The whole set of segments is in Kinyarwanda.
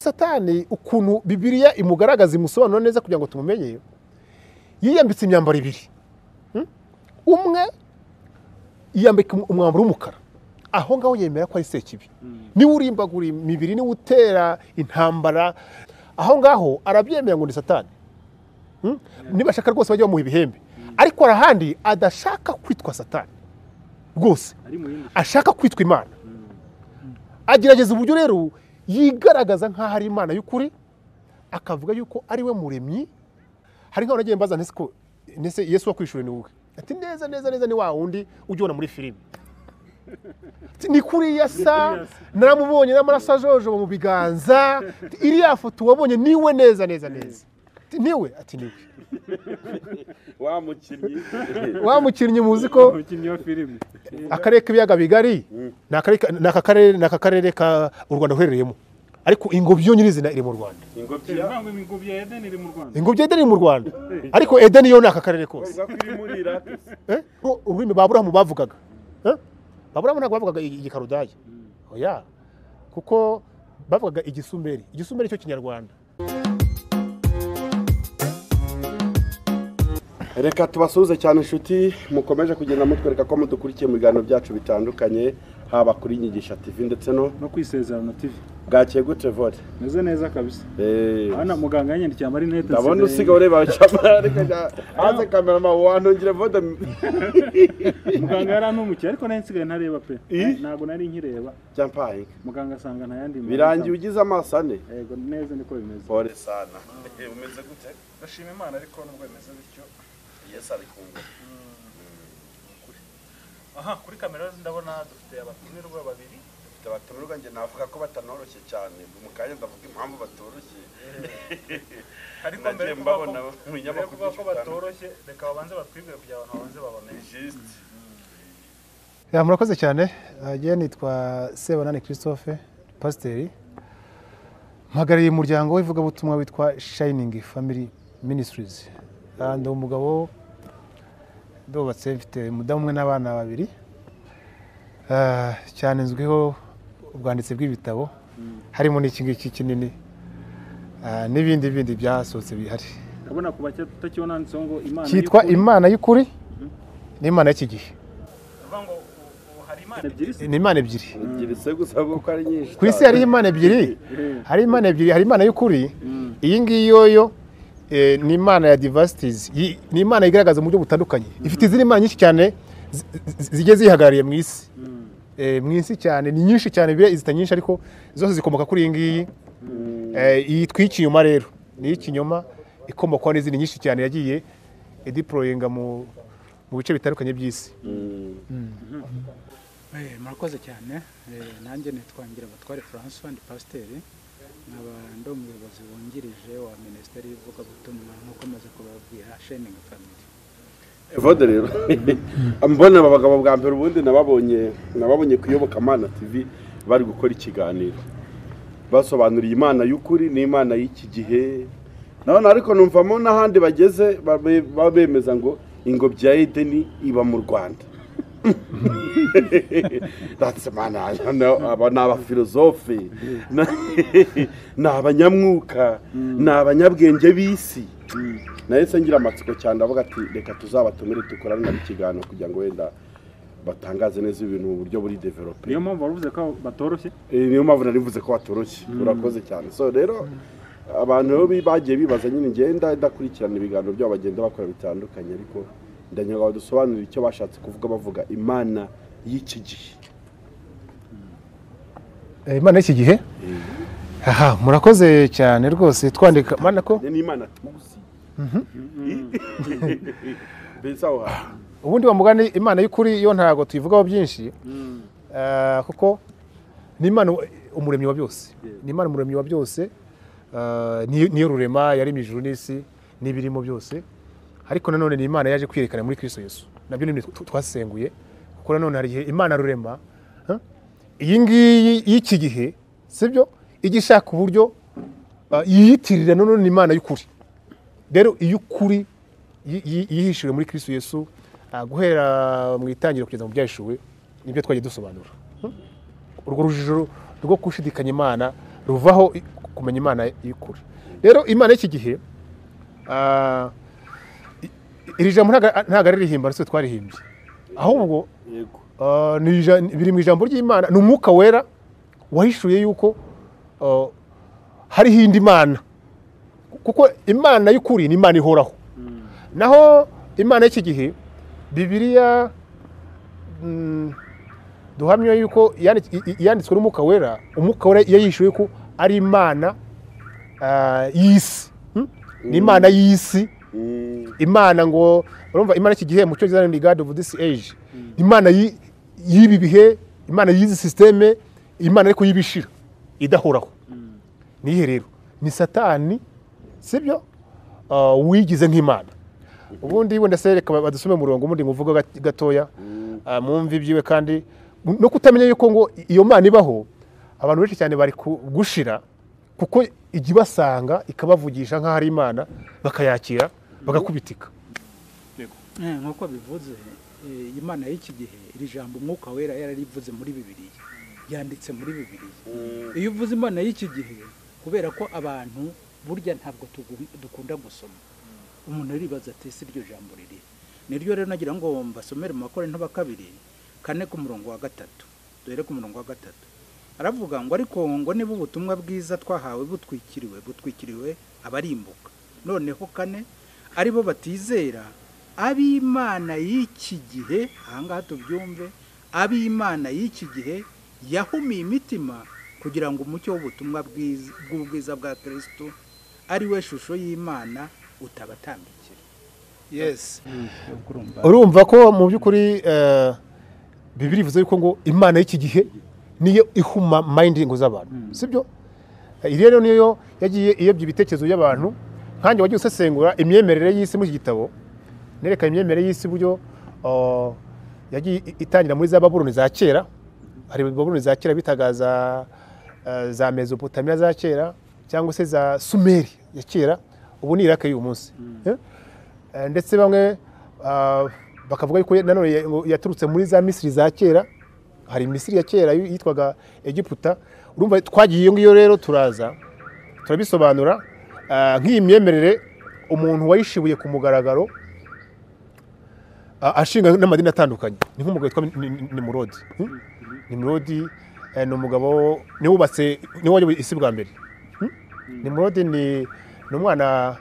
Satani ukuntu Bibiliya imugaragaza imusobanura neza kugira ngo tumumenye, yiyambitse imyambaro ibiri. Umwe yiyambika umwambaro w'umukara, aho ngaho yemera ko ari sekibi, niwe urimbagura imibiri, niwe utera intambara, aho ngaho arabyemera ngo ni Satani. Nibashaka rwose bajya bamuha ibihembe, ariko arahandi adashaka kwitwa Satani rwose, ashaka kwitwa Imana. Agerageza uburyo rero yigaragaza nk'aho ari Imana y'ukuri, akavuga yuko ari we muremyi. Hari nk'aho nagiye mbaza nti ko nese Yesu wakwishura ni wowe? Ati neza neza neza ni wa wundi ujya muri filime. Ni kuriya sa naramubonye n'amaraso ajojoba mu biganza, iriya foto wabonye niwe neza neza neza. Niwe ati niwe. Wa mukinnyi muzi ko umukinnyi wa filime. Akarere k'ibiyaga bigari n'aka karere ka u Rwanda ruherereyemo, ariko ingobyi yo nyirizina iri mu Rwanda. Ingobyi ya Edeni iri mu Rwanda. Ingobyi ya Edeni iri mu Rwanda, ariko Edeni yo ni aka karere kose. Ururimi ba Aburahamu bavugaga, Aburahamu ntabwo bavugaga igikarudayi, oya, kuko bavugaga igisumeri. Igisumeri cyo Kinyarwanda. Reka tubasuhuze cyane inshuti mukomeje kugenda mutwereka ko mudukurikiye mu biganiro byacu bitandukanye, haba kuri Nyigisha TV ndetse no Kwisezerano TV. Bwakeye gute Vode? Meze neza kabisa. Hano muganga yanyandikiye amarinete. Ndabona usiga ureba cyamara, reka hanze cameraman wantongire Vode. Muganga yaranumukiye ariko nari nsigaye ntareba pe. Ntago nari nkireba. Cyampaye. Muganga asanga ntayandi. Birangiye ugize amaso ane. Yego neza niko bimeze. Pole sana. Umeze gute? Ndashima Imana ariko nubwo bimeze bityo. Yesu ari kumwe. Aha kuri kamera ndabona dufite abatumirwa babiri. Dufite abatumirwa nge navuga ko batanoroshye cyane. Mu kanya ndavuga impamvu batoroshye. Ariko mbere mbabona mu binyamakuru ko batoroshye, reka babanze batwibwire kugira abantu babanze babamenye. Juste. Ya murakoze cyane. Ngiye nitwa Sebanani Christophe, pasiteri. Mpagarariye umuryango w'ivugabutumwa witwa Shining Family Ministries. Ndi umugabo ndubatse, mfite umudamu umwe n'abana babiri. Cyane nzwiho ubwanditsi bw'ibitabo, harimo n'iki ngiki kinini n'ibindi bindi byasohotse bihari. Ndabona kuba tutakibona handitseho ngo Imana cyitwa Imana y'ukuri n'Imana y'iki gihe. Ni Imana ebyiri. Ebyiri gusa kuko ari nyinshi. Ku isi hari Imana ebyiri. Hari Imana ebyiri, hari Imana y'ukuri. Iyi ngiyi yoyo ni Imana ya diversities, ni Imana igaragaza mu buryo butandukanye. Ifite izindi Imana nyinshi cyane zigiye zihagarariye mu isi. Mu isi cyane ni nyinshi cyane, bire izita nyinshi, ariko zose zikomoka kuri iyi ngiyi. Iyi tw'ikinyoma rero ni ikinyoma ikomoka n'izindi nyinshi cyane yagiye edeployinga mu bice bitandukanye by'isi. Murakoze cyane. Nanjye nitwa Ngirabatware François, ndi pasiteri, nkaba ndi umuyobozi wungirije wa Minisiteri y'Ivugabutumwa nk'uko maze kubabwira Shining Family. Evode rero mbona aba bagabo bwa mbere ubundi nababonye kuyoboka Imana TV bari gukora ikiganiro basobanuriye Imana y'ukuri n'Imana y'iki gihe. None ariko numvamo n'ahandi bageze babemeza ngo ingobyi ya Edeni iba mu Rwanda. That's mana, aba ni abafilozofe, ni abanyamwuka, ni abanyabwenge b'isi. Nahise ngira amatsiko cyane ndavuga ati reka tuzabatumire dukorane nabo ikiganiro kugira ngo wenda batangaze neza ibintu mu buryo buri develope. Niyo mpamvu waruvuze ko batoroshye? Niyo mpamvu narivuze ko batoroshye. Urakoze cyane. So rero abantu bagiye bibaza nyine ngenda ndakurikirana ibiganiro byabo bagenda bakora bitandukanye, ariko ndanyaga badusobanurira icyo bashatse kuvuga bavuga Imana y'iki gihe. Imana y'iki gihe? Aha, murakoze cyane rwose. Twandika Imana ko ni Imana tuzi. Bisawa. Ubundi wa mugani Imana y'ukuri yo ntago tuyivugaho byinshi, kuko ni Imana umuremyi wa byose. Ni Imana umuremyi wa byose, niyo rurema yaremye ijuru n'isi n'ibirimo byose. Ariko nanone ni Imana yaje kwiyerekana muri Kristo Yesu. Nabyo ni twasenguye, kuko nanone hari igihe Imana rurema iyi ngiyi y'iki gihe, sibyo, igishaka uburyo yiyitirira nanone ni Imana y'ukuri. Rero iy'ukuri yihishiwe muri Kristo Yesu guhera mu itangiriro kugeza mu byahishuwe, nibyo twagiye dusobanura. Urwo rujijo rwo gushidikanya Imana ruvaho kumenya Imana y'ukuri. Rero Imana y'iki gihe iri jambo ntago ari rihimba, natwe twarihimbye, ahubwo biri mu ijambo ry'Imana. Ni umwuka wera wahishuye yuko hariho indi Mana, kuko Imana y'ukuri ni Imana ihoraho. Naho Imana y'iki gihe, Bibiliya duhamya yuko yanditswe n'umwuka wera. Umwuka wera yayishuye ko ari Imana y'isi, ni Imana y'isi. Imana ngo urumva Imana y'iki gihe mu cyongereza ni God of this age, Imana y'ibi bihe, Imana y'izi systeme, Imana ariko y'ibishira idahoraho. Nihe rero ni Satani, sibyo, wigize nk'Imana. Ubundi wenda se reka badusome murongo ubundi muvuga gatoya, mumve ibyiwe, kandi no kutamenya yuko ngo iyo Mana ibaho, abantu benshi cyane bari gushira, kuko ijya ibasanga ikabavugisha nk'aho ari Imana, bakayakira bagakubitika. Nk'uko bivuze, Imana y'iki gihe, iri jambo umwuka wera yararivuze muri Bibiliya, yanditse muri Bibiliya. Iyo uvuze Imana y'iki gihe, kubera ko abantu burya ntabwo dukunda gusoma, umuntu aribaza ati ese iryo jambo riri? Niryo rero nagira ngo mbasomere mu Bakorinto ba kabiri 4 ku murongo wa 3. Duhere ku murongo wa 3. Aravuga ngo ariko ngo niba ubutumwa bwiza twahawe butwikiriwe abarimbuka, noneho 4 aribo batizera, ab'Imana y'iki gihe, ahangaha tubyumve, ab'Imana y'iki gihe yahumiye imitima kugira ngo umucyo w'ubutumwa bw'ubwiza bwa Kristo ari we shusho y'Imana utabatambikira. Yes. Urumva ko mu by'ukuri Bibiliya ivuze yuko ngo Imana y'iki gihe niyo ihuma minding z'abantu, sibyo? Iri rero niyo yagiye iyobya ibitekerezo by'abantu. Nkanjye wagiye usesengura imyemerere y'isi muri iki gitabo, nereka imyemerere y'isi buryo yagiye itangira muri za Babuloni za kera. Hari Babuloni za kera bitaga za Mesopotamia za kera, cyangwa se za Sumeri ya kera, ubu ni Iraq y'uyu munsi. Ndetse bamwe bakavuga yuko nanone yaturutse muri za Misiri za kera. Hari Misiri ya kera yitwaga Egiputa. Urumva twagiye iyo ngiyo rero turaza turabisobanura. Nk'iyi myemerere umuntu wayishibuye ku mugaragaro ashinga n'amadini atandukanye ni nk'umugabo witwa Nimurodi. Nimurodi ni umugabo niwe wubatse, niwe wayoboye isi bwa mbere. Nimurodi ni umwana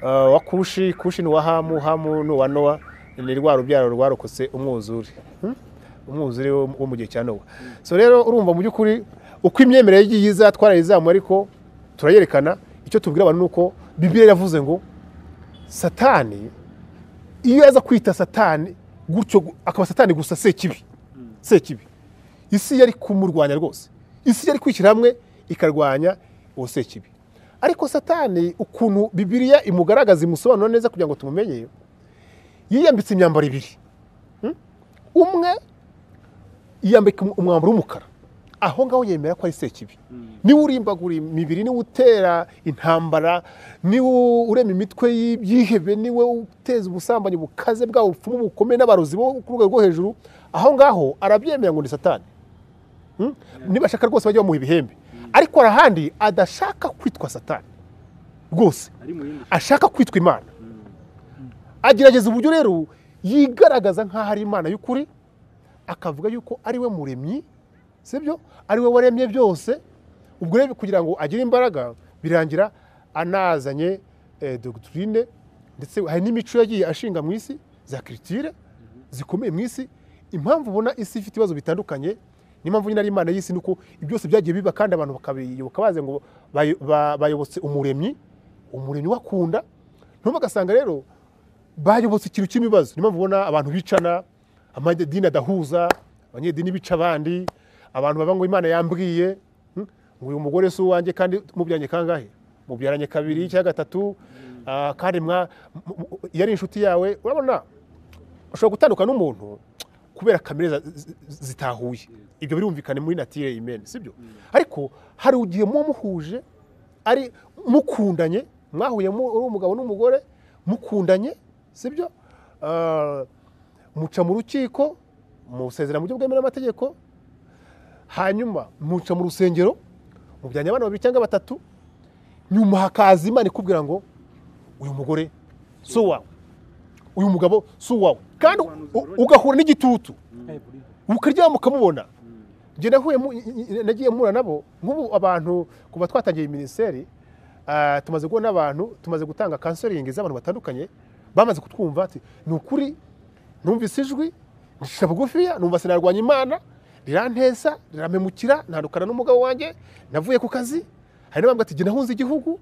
wa Kushi, Kushi ni uwa Hamu, Hamu ni uwa Nowa, ni rwa rubyaro rwarokotse umwuzure, umwuzure wo mu gihe cya Nowa. So rero urumva mu by'ukuri uko imyemerere yagiye iza twarayizamuye, ariko turayerekana. Icyo tubwira abantu nuko Bibiliya yavuze ngo Satani iyo aza kwita Satani gutyo akaba Satani gusa, sekibi, sekibi, isi yari kumurwanya rwose, isi yari kwishyira hamwe ikarwanya uwo sekibi. Ariko Satani ukuntu Bibiliya imugaragaza imusobanura neza kugira ngo tumumenye, yiyambitse imyambaro ibiri. Umwe yiyambika umwambaro w'umukara, aho ngaho yemera ko ari sekibi, niwe urimbagura imibiri, niwe utera intambara, niwe urema imitwe y'ibyihebe, niwe uteza ubusambanyi bukaze bwabo, ubupfumu bukomeye n'abarozi bo ku rwego rwo hejuru. Aho ngaho arabyemera ngo ni Satani. Nibashaka rwose bajya bamuha ibihembe, ariko arahandi adashaka kwitwa Satani rwose, ashaka kwitwa Imana. Agerageza uburyo rero yigaragaza nk'aho ari Imana y'ukuri, akavuga yuko ari we muremyi, sibyo, ari we waremye byose. Ubwo rero kugira ngo agire imbaraga birangira anazanye doctrine, ndetse hari n'imico yagiye ashinga mu isi za culture zikomeye mu isi. Impamvu ubona isi ifite ibibazo bitandukanye, n'impamvu nyine ari Imana y'isi, nuko byose byagiye biba kandi abantu bakabiyoboka baze ngo bayobotse umuremyi, umuremyi wakunda. Ntubagasanga rero bayobotse ikintu cy'imibazo. Niyo mpamvu ubona abantu bicana, amadini adahuza, abanyedini bica abandi, abantu baba ngo Imana yambwiye ngo uyu mugore si uwanjye kandi mubyaranye kangahe, mubyaranye kabiri cyangwa gatatu, kandi yari inshuti yawe. Urabona ushobora gutandukana n'umuntu kubera kamere zitahuye, ibyo birumvikane muri nature humaine, sibyo? Ariko hari ugiye muhuje ari mukundanye, mwahuye uri umugabo n'umugore mukundanye, sibyo? Muca mu rukiko, musezera mu buryo bwemewe n'amategeko, hanyuma muca mu rusengero, Mubyanye abana babiri cyangwa batatu, nyuma hakaza Imana ikubwira ngo uyu mugore si uwawe, uyu mugabo si uwawe, kandi ugahura n'igitutu ukaryama ukamubona. Njye nagiye mpura nabo nk'ubu abantu kuva twatangiye minisiteri, tumaze kubona abantu, tumaze gutanga counseling z'abantu batandukanye bamaze kutwumva ati ni ukuri numvise ijwi ncisha bugufiya, numva sinarwanya Imana, rirantesa, rirampemukira, ntandukana n'umugabo wanjye, navuye ku kazi. Hari n'abambwira ati jye nahunze igihugu,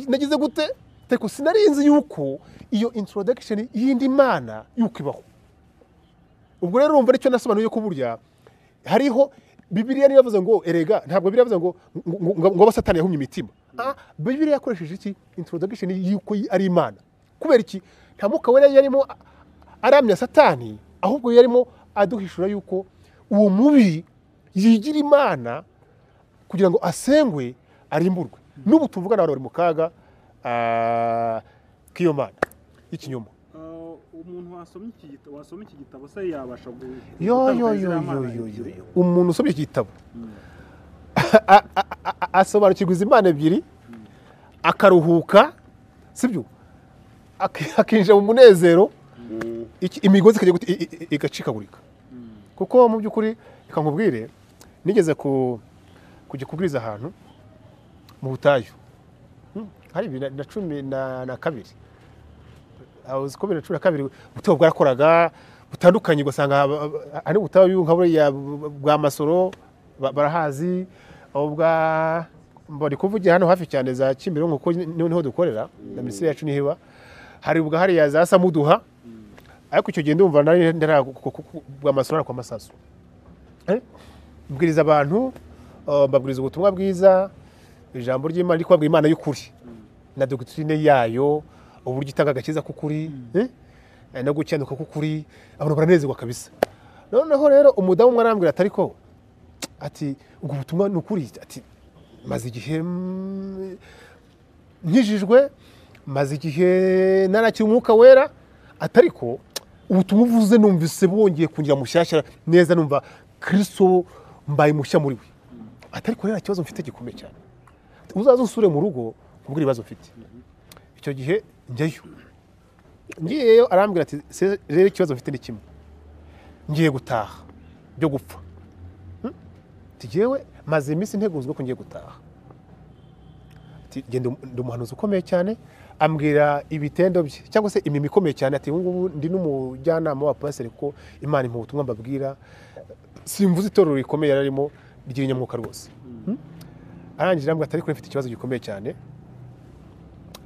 nagize gute, ariko sinarinzi yuko iyo introduction y'indi mana yuko ibaho. Ubwo rero urumva nicyo nasobanuye ko burya hariho Bibiliya niyo yavuze ngo erega, ntabwo Bibiliya yavuze ngo Satani yahumye imitima. Bibiliya yakoresheje iki introduction yuko ari Imana. Kubera iki? Nta Mwuka Wera yarimo aramya Satani, ahubwo yarimo aduhishura yuko uwo mubi yigira Imana kugira ngo asengwe arimburwe. N'ubu tuvugana abantu bari mu kaga k'iyo mana y'ikinyoma. Umuntu wasomye iki gitabo se yabasha yo yo yo yo umuntu usomye iki gitabo asobanukirwa izi Imana ebyiri, akaruhuka, sibyo, akinjira mu munezero, imigozi ikajya igacikagurika. Kuko mu by'ukuri reka nkubwire, nigeze kujya kubwiriza ahantu mu butayu hari 2012, aho uzi ko 2012 ubutayu bwarakoraga butandukanye, ugasanga ari ubutayu nka buriya bwa Masoro barahazi, ubwa bari kuvugira hano hafi cyane za Kimironko kuko niho dukorera na minisiteri yacu niho iba, hari ubwa hariya za Samuduha, ariko icyo gihe ndumva nari ndara bwa Masoro kwa Masasu. Mbwiriza abantu, mbabwiriza ubutumwa bwiza, ijambo ry'Imana riri kubabwira Imana y'ukuri na doctrine yayo, uburyo itanga agakiza k'ukuri, no gukiranduka k'ukuri, abantu baranezerwa kabisa. Noneho rero umudamu umwe arambwira ati ariko ati ubwo butumwa ni ukuri, ati maze igihe nkijijwe, maze igihe narakira Umwuka Wera, ati ariko ubutumwa uvuze numvise bwongeye kungira mushyashya neza, numva Kristo mbaye mushya muri we. Ati ariko rero ikibazo mfite gikomeye cyane, uzaze unsure mu rugo nkubwire ibibazo mfite. Icyo gihe njyayo, ngiyeyo arambwira ati rero ikibazo mfite ni kimwe, ngiye gutaha byo gupfa. Ati maze iminsi nteguzwa ko ngiye gutaha. Ati genda, ndi umuhanuzi ukomeye cyane, ambwira ibitendo bye cyangwa se imirimo ikomeye cyane, ati ubu ngubu ndi n'umujyanama wa pasiteri kuko Imana impa ubutumwa mbabwira, simvuze itorero rikomeye yararimo ry'inyamwuka rwose. Arangije arambwira ati ariko mfite ikibazo gikomeye cyane,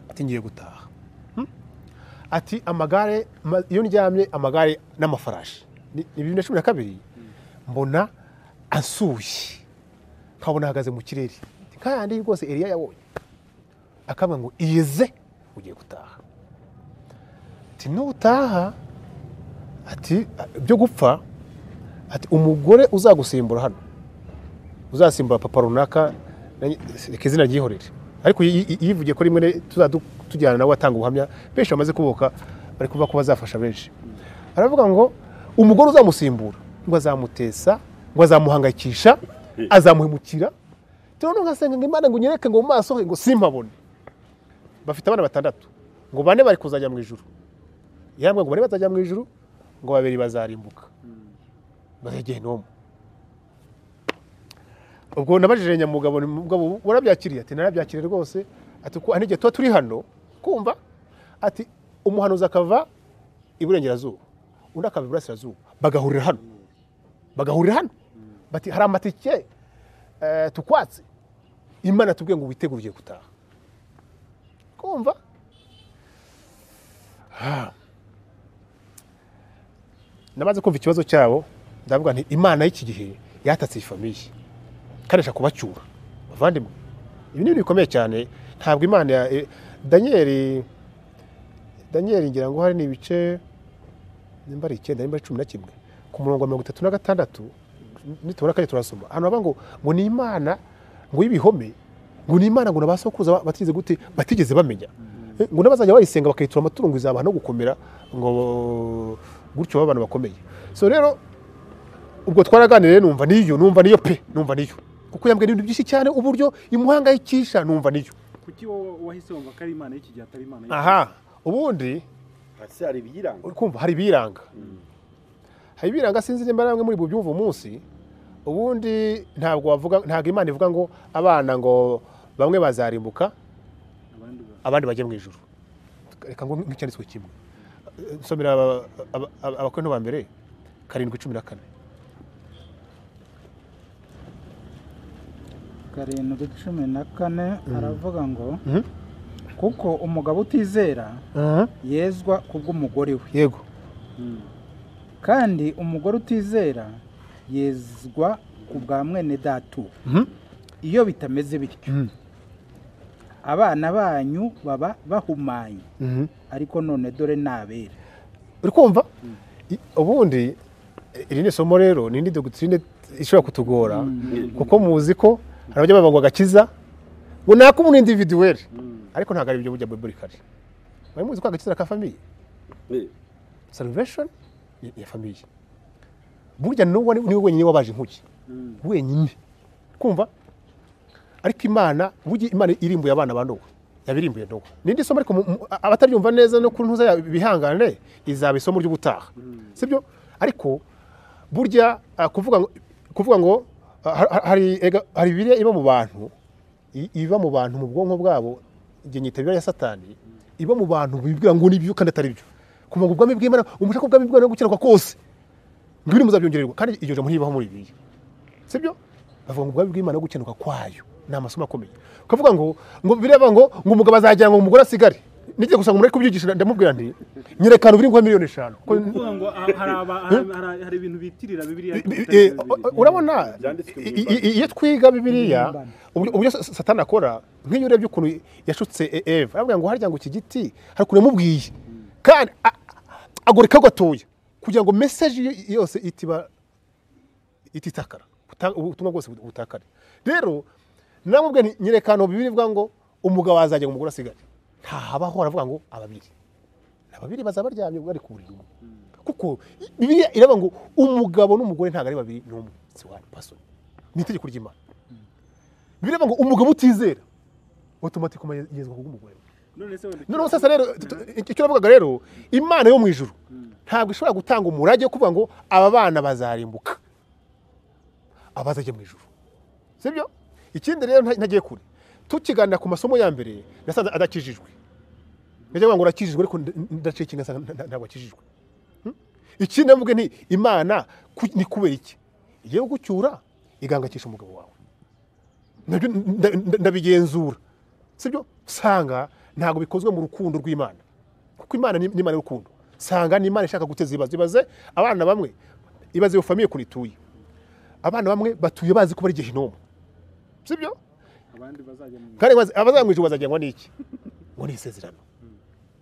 ati ngiye gutaha. Ati amagare, iyo ndyamye amagare n'amafarashi ni 2012 mbona ansuye, nkabona ahagaze mu kirere nk'ayandi rwose Eliya yabonye, akavuga ngo ize ugiye gutaha. Ati nutaha, ati byo gupfa, ati umugore uzagusimbura hano, uzasimbura papa runaka, reka izina ryihorere, ariko yivugiye ko rimwe tujyana nawe atanga ubuhamya, benshi bamaze kuboka bari kuvuga ko bazafasha benshi. Aravuga ngo umugore uzamusimbura ngo azamutesa, ngo azamuhangayikisha, azamuhemukira. None ngasenga ngo Imana ngo unyereke ngo mu maso ngo simpabone. Bafite abana batandatu, ngo bane bari kuzajya mu ijuru, yambwe ngo bane bazajya mu ijuru, ngo babiri bazarimbuka bazagenda no. Ubwo nabajije nyamugabo, mugabo warabyakiriye? Ati narabyakiriye rwose, ati ko anige tuba turi hano kumva, ati umuhanuzi akava iburengerazuba undi akava iburasirazuba, bagahurira hano, bagahurira hano, bati hari amatike tukwatse, Imana tubwiye ngo witegure ugiye gutaha. Kumva namaze kumva ikibazo cyabo, ndavuga nti Imana y'iki gihe yatatse ifamiye kandi ashaka kubacyura. Bavandimwe, ibi ni ibintu bikomeye cyane. Ntabwo Imana ya Daniel ngira ngo hari n'ibice nimba ari 9 nimba ari 11 ku murongo wa 36 nitubona kandi turasoma hano baba ngo ni Imana ngo y'ibihome, ngo ni Imana ngo nabasokuza batigeze gute, batigeze bamenya, ngo nabazajya bayisenga bakayitura amatungo izabaha no gukomera, ngo gutyo abantu bakomeye. So rero ubwo twaraganiriye numva niyo pe, numva niyo. Kuko yambwiye ibintu byinshi cyane uburyo imuhangayikisha numva niyo. Kuki wowe wahise wumva ko ari Imana y'iki gihe atari Imana y'iki? Aha, ubundi hasi hari ibiyiranga. Uri kumva hari ibiyiranga. Hari ibiranga, sinzi nimba namwe muri bubyumva umunsi. Ubundi ntabwo wavuga, ntabwo Imana ivuga ngo abana ngo bamwe bazarimbuka abandi abandi bajye mu ijuru. Reka ngo nk'icyanditswe kimwe. Nsomera Abakorinto ba mbere 7:14. 7:14 aravuga ngo kuko umugabo utizera yezwa kubw'umugore we, kandi umugore utizera yezwa ku bwa mwene data uwo. Iyo bitameze bityo, abana banyu baba bahumanye, ariko none dore nabera. Uri kumva? Ubundi iri ni isomo rero, ni indi doctrine ishobora kutugora, kuko muzi ko hari abajya bavuga ngo agakiza ngo ni ak'umuntu individuel, ariko ntabwo ari ibyo. Burya biblically mwari muzi ko agakiza ka famille, salvation ya famille. Burya Nowa niwe wenyine wabaje inkuge wenyine, kumva? Ariko Imana, burya Imana irimbuye abana ba Nowa, yabirimbuye Nowa. Nindi somo, ariko abataryumva neza no ku ntuza ya bihangane, izaba isomo ry'ubutaha, sibyo? Ariko burya kuvuga ngo hari hari Bibiliya iba mu bantu, iba mu bantu mu bwonko bwabo, igihe nyita Bibiliya ya Satani, iba mu bantu bibwira ngo nibyo kandi atari byo. Kuva ngo ubwami bw'Imana, umushaka ubwami bw'Imana no gukiranuka kose, ngo ibindi muzabyongererwa, kandi iryo jambo ntibaho muri Bibiliya, sibyo? Bavuga ngo ubwami bw'Imana no gukiranuka kwayo. Ni amasomo akomeye. Ukavuga ngo bireba ngo umugabo azagira ngo umugore asigare. Nigeze gusa ngo mureke kubyigisha, ndamubwira nti nyerekana ubiri nguha miliyoni 5. Ni ukuvuga ngo hari ibintu bitirira Bibiliya ariko bitari Bibiliya. Urabona Byanditswe mu iyo twiga Bibiliya, uburyo Satani akora, nk'iyo urebye ukuntu yashutse Eva, aravuga ngo harya ngo iki giti, hari ukuntu yamubwiye kandi agoreka gatoya kugira ngo message yose itiba ititakara, ubutumwa bwose butakare. Rero namubwiye nti nyerekana Bibiliya ivuga ngo umugabo azajya ngo umugore asigare. Ntahabaho. Aravuga ngo ababiri ababiri bazaba baryamye bari ku buriri umwe, kuko Bibiliya iravuga ngo umugabo n'umugore ntabwo ari babiri, ni umwe, si one person, ni itegeko ry'Imana. Bibiliya iravuga ngo umugabo utizera automatiquement yezwa kubw'umugore we. None se wenda Noneho sasa rero icyo navugaga rero, Imana yo mu ijuru ntabwo ishobora gutanga umurage wo kuvuga ngo aba bana bazarimbuka abazajya mu ijuru, sibyo? Ikindi rero, ntagiye kure, tukiganira ku masomo ya mbere nasanze adakijijwe. Najya ngo urakijijwe, ariko ndacekinga nsanga ntabwo akijijwe. Ikindi navuge nti Imana ni kubera iki igiye gucyura igangakisha umugabo wawe? Nabyo ndabigenzura, sibyo? Sanga ntabwo bikozwe mu rukundo rw'Imana, kuko Imana ni Imana y'urukundo. Sanga ni Imana ishaka guteza ibibazo. Ibaze abana bamwe, ibaze iyo famille kuri ituye, abana bamwe batuye bazi ko bari gehinomu, sibyo? Abandi bazajya mu Kandi abazajya mu ijuru bazajyanwa n'iki? Ngo ni isezerano.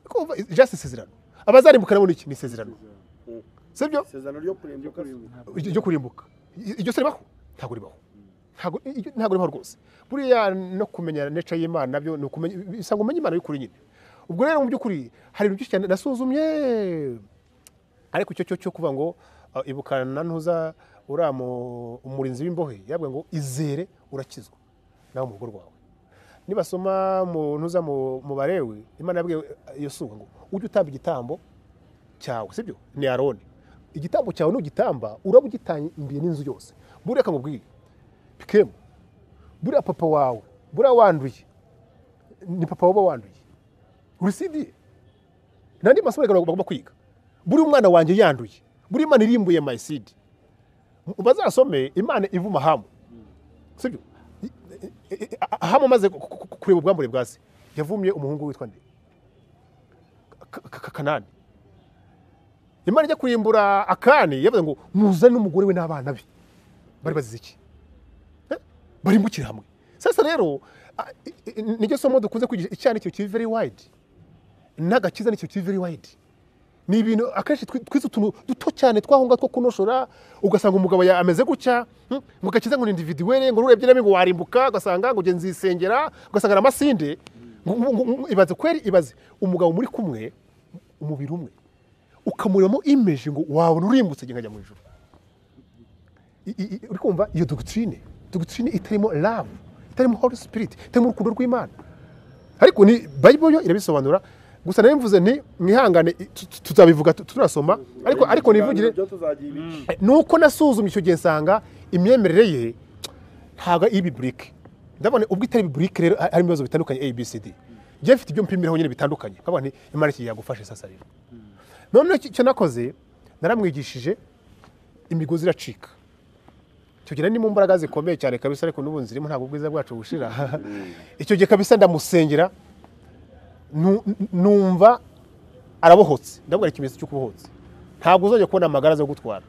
Kumva, just isezerano. Abazarimbuka nabo ni iki? Ni isezerano, sibyo? Isezerano ryo kurimbuka. Ryo kurimbuka. Iryo se ribaho? Ntabwo ribaho, ntabwo ribaho rwose. Buriya no kumenya nature y'Imana nabyo ni ukumenya, bisa ngo umenye Imana y'ukuri nyine. Ubwo rero mu by'ukuri hari ibintu byinshi cyane nasuzumye, ariko icyo cyo kuvuga ngo ibukana na ntuza uriya umurinzi w'imbohe yabwiye ngo izere urakizwa nawe mu rugo rwawe. Nibasoma mu ntuza mu Barewi, Imana yabwiye Yosuwa ngo ujye utamba igitambo cyawe, sibyo? Ni Aroni. Igitambo cyawe nugitamba uraba ugitambiye n'inzu yose. Buriya kamubwire pikemu, buriya papa wawe buriya wanduye, ni papa wawe wanduye uri n'andi masomo reka bagomba kwiga. Buri umwana wanjye yanduye, buri Imana irimbuye my seed. Bazasome Imana ivuma Hamu, sibyo? Hamu amaze kureba ubwambure bwa se, yavumye umuhungu witwa nde? Kanani. Imana ijya kurimbura Akani, yavuze ngo muzane n'umugore we n'abana be. Bari bazize iki? Barimbukira hamwe. Sasa rero niryo somo dukunze kwigisha. Icyaha ni ikintu kiri very wide, n'agakiza ni ikintu kiri very wide. Ni ibintu akenshi twize utuntu duto cyane twahunga two kunoshora, ugasanga umugabo ameze gutya, ngo gakiza ngo ni individuel, ngo urebye nabi ngo warimbuka, ugasanga ngo nge nzisengera, ugasanga aramasinde. Ibaze kweri, ibaze umugabo muri kumwe umubiri umwe, ukamurebamo image ngo wabona urimbutse nkajya mu ijuru. Uri kumva iyo doctrine? Doctrine itarimo love, itarimo Holy Spirit, itarimo urukundo rw'Imana. Ariko ni Bible yo irabisobanura. Gusa nari mvuze nti mwihangane, tuzabivuga tunasoma, ariko nivugire nuko nasuzumye icyo gihe nsanga imyemerere ye ntabwo ari biblique. Ndabona ubwo itari biblique rero harimo ibibazo bitandukanye ABCD. Njye mfite ibyo mpimiraho nyine bitandukanye, nkabona nti Imana iki yagufashe sasa rero. None icyo nakoze naramwigishije, imigozi iracika. Icyo gihe ni mu mbaraga zikomeye cyane kabisa, ariko n'ubu nzirimo ntabwo ubwiza bwacu bushira. Icyo gihe kabisa ndamusengera, numva arabohotse. Ndabwo ari ikimenyetso cy'ukubohotse, ntabwo uzajya kubona amagara zo gutwara.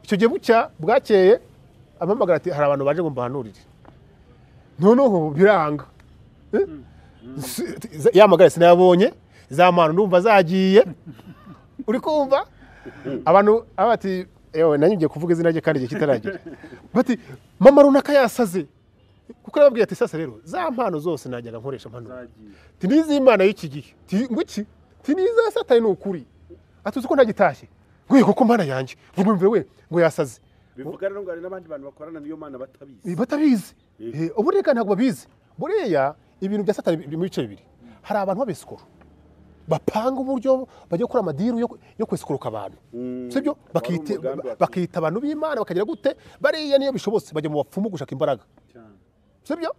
Icyo gihe bucya bwakeye ampamagara ati hari abantu baje ngo mbahanurire. Noneho biranga, ya magara sinayabonye, za mpano ndumva zagiye. Uri kumva abantu bati ewe nanjye ngiye kuvuga izina rye kandi igihe kitaragera, bati mama runaka yasaze. Kuko nababwiye ati sasa rero za mpano zose najyaga nkoresha mpano ti n'iz'Imana y'iki gihe, ti nguki ti n'iza Satani ni ukuri, atuzi ko ntagitashye ngo kuko Mana yanjye ngo we ngo yasaze. Bivuga rero ngo hari n'abandi bantu bakorana n'iyo Mana batabizi. Batabizi. Ubu reka ntabwo babizi. Buriya ibintu bya Satani biri mu bice bibiri. Hari abantu b'abesikoro bapanga uburyo bajya gukora amadiru yo kwesikoroka abantu, sibyo? Bakita abantu b'Imana bakagira gute, bariya niyo bishobotse bajya mu bapfumu gushaka imbaraga, sibyo?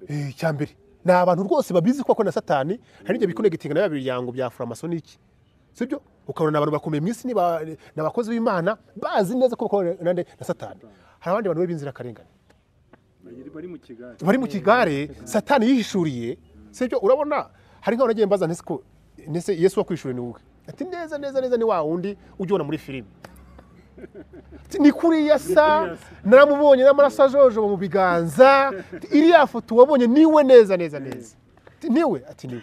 Icya mbere ni abantu rwose babizi ko na Satani hari n'ibyo bikonegitinga na biryango bya franc-maçonnique, sibyo? Ukabona abantu bakomeye mu isi ni abakozi b'Imana bazi neza ko bakorana na Satani. Hari abandi bantu b'inzirakarengane bari mu kigare Satani yihishuriye, sibyo? Urabona hari nk'aho nagiye mbaza ntese ko nese Yesu wakwishuriye ni wowe, ati neza neza neza ni wa wundi ujya ubona muri filime, ni kuriya sa naramubonye n'amaraso ajojoba mu biganza, iriya foto wabonye niwe neza neza neza, niwe, ati niwe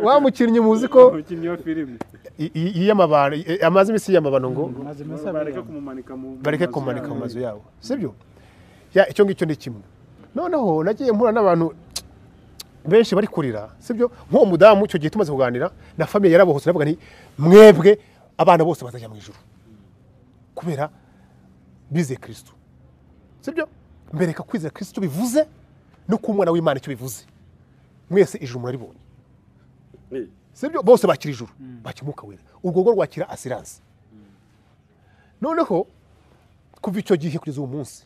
wa mukinnyi muzi ko umukinnyi wa filime yiyamabano amazi imisi yiyamabano ngo bareke kumanika mu mazu yabo, sibyo? Ya icyo ngicyo ni kimwe. Noneho nagiye mpura n'abantu benshi bari kurira, sibyo? Nk'uwo mudamu icyo gihe tumaze kuganira na famille yarabohotse, ndavuga nti mwebwe abana bose bazajya mu ijuru kubera bize Kristo, sibyo? Mbereka kwizera Kristo bivuze no ku mwana w'Imana icyo bivuze. Mwese ijuru muraribonye, sibyo? Bose bakira ijuru, bakira Umwuka Wera, urwo rwo rwakira assurance. Noneho kuva icyo gihe kugeza uwo munsi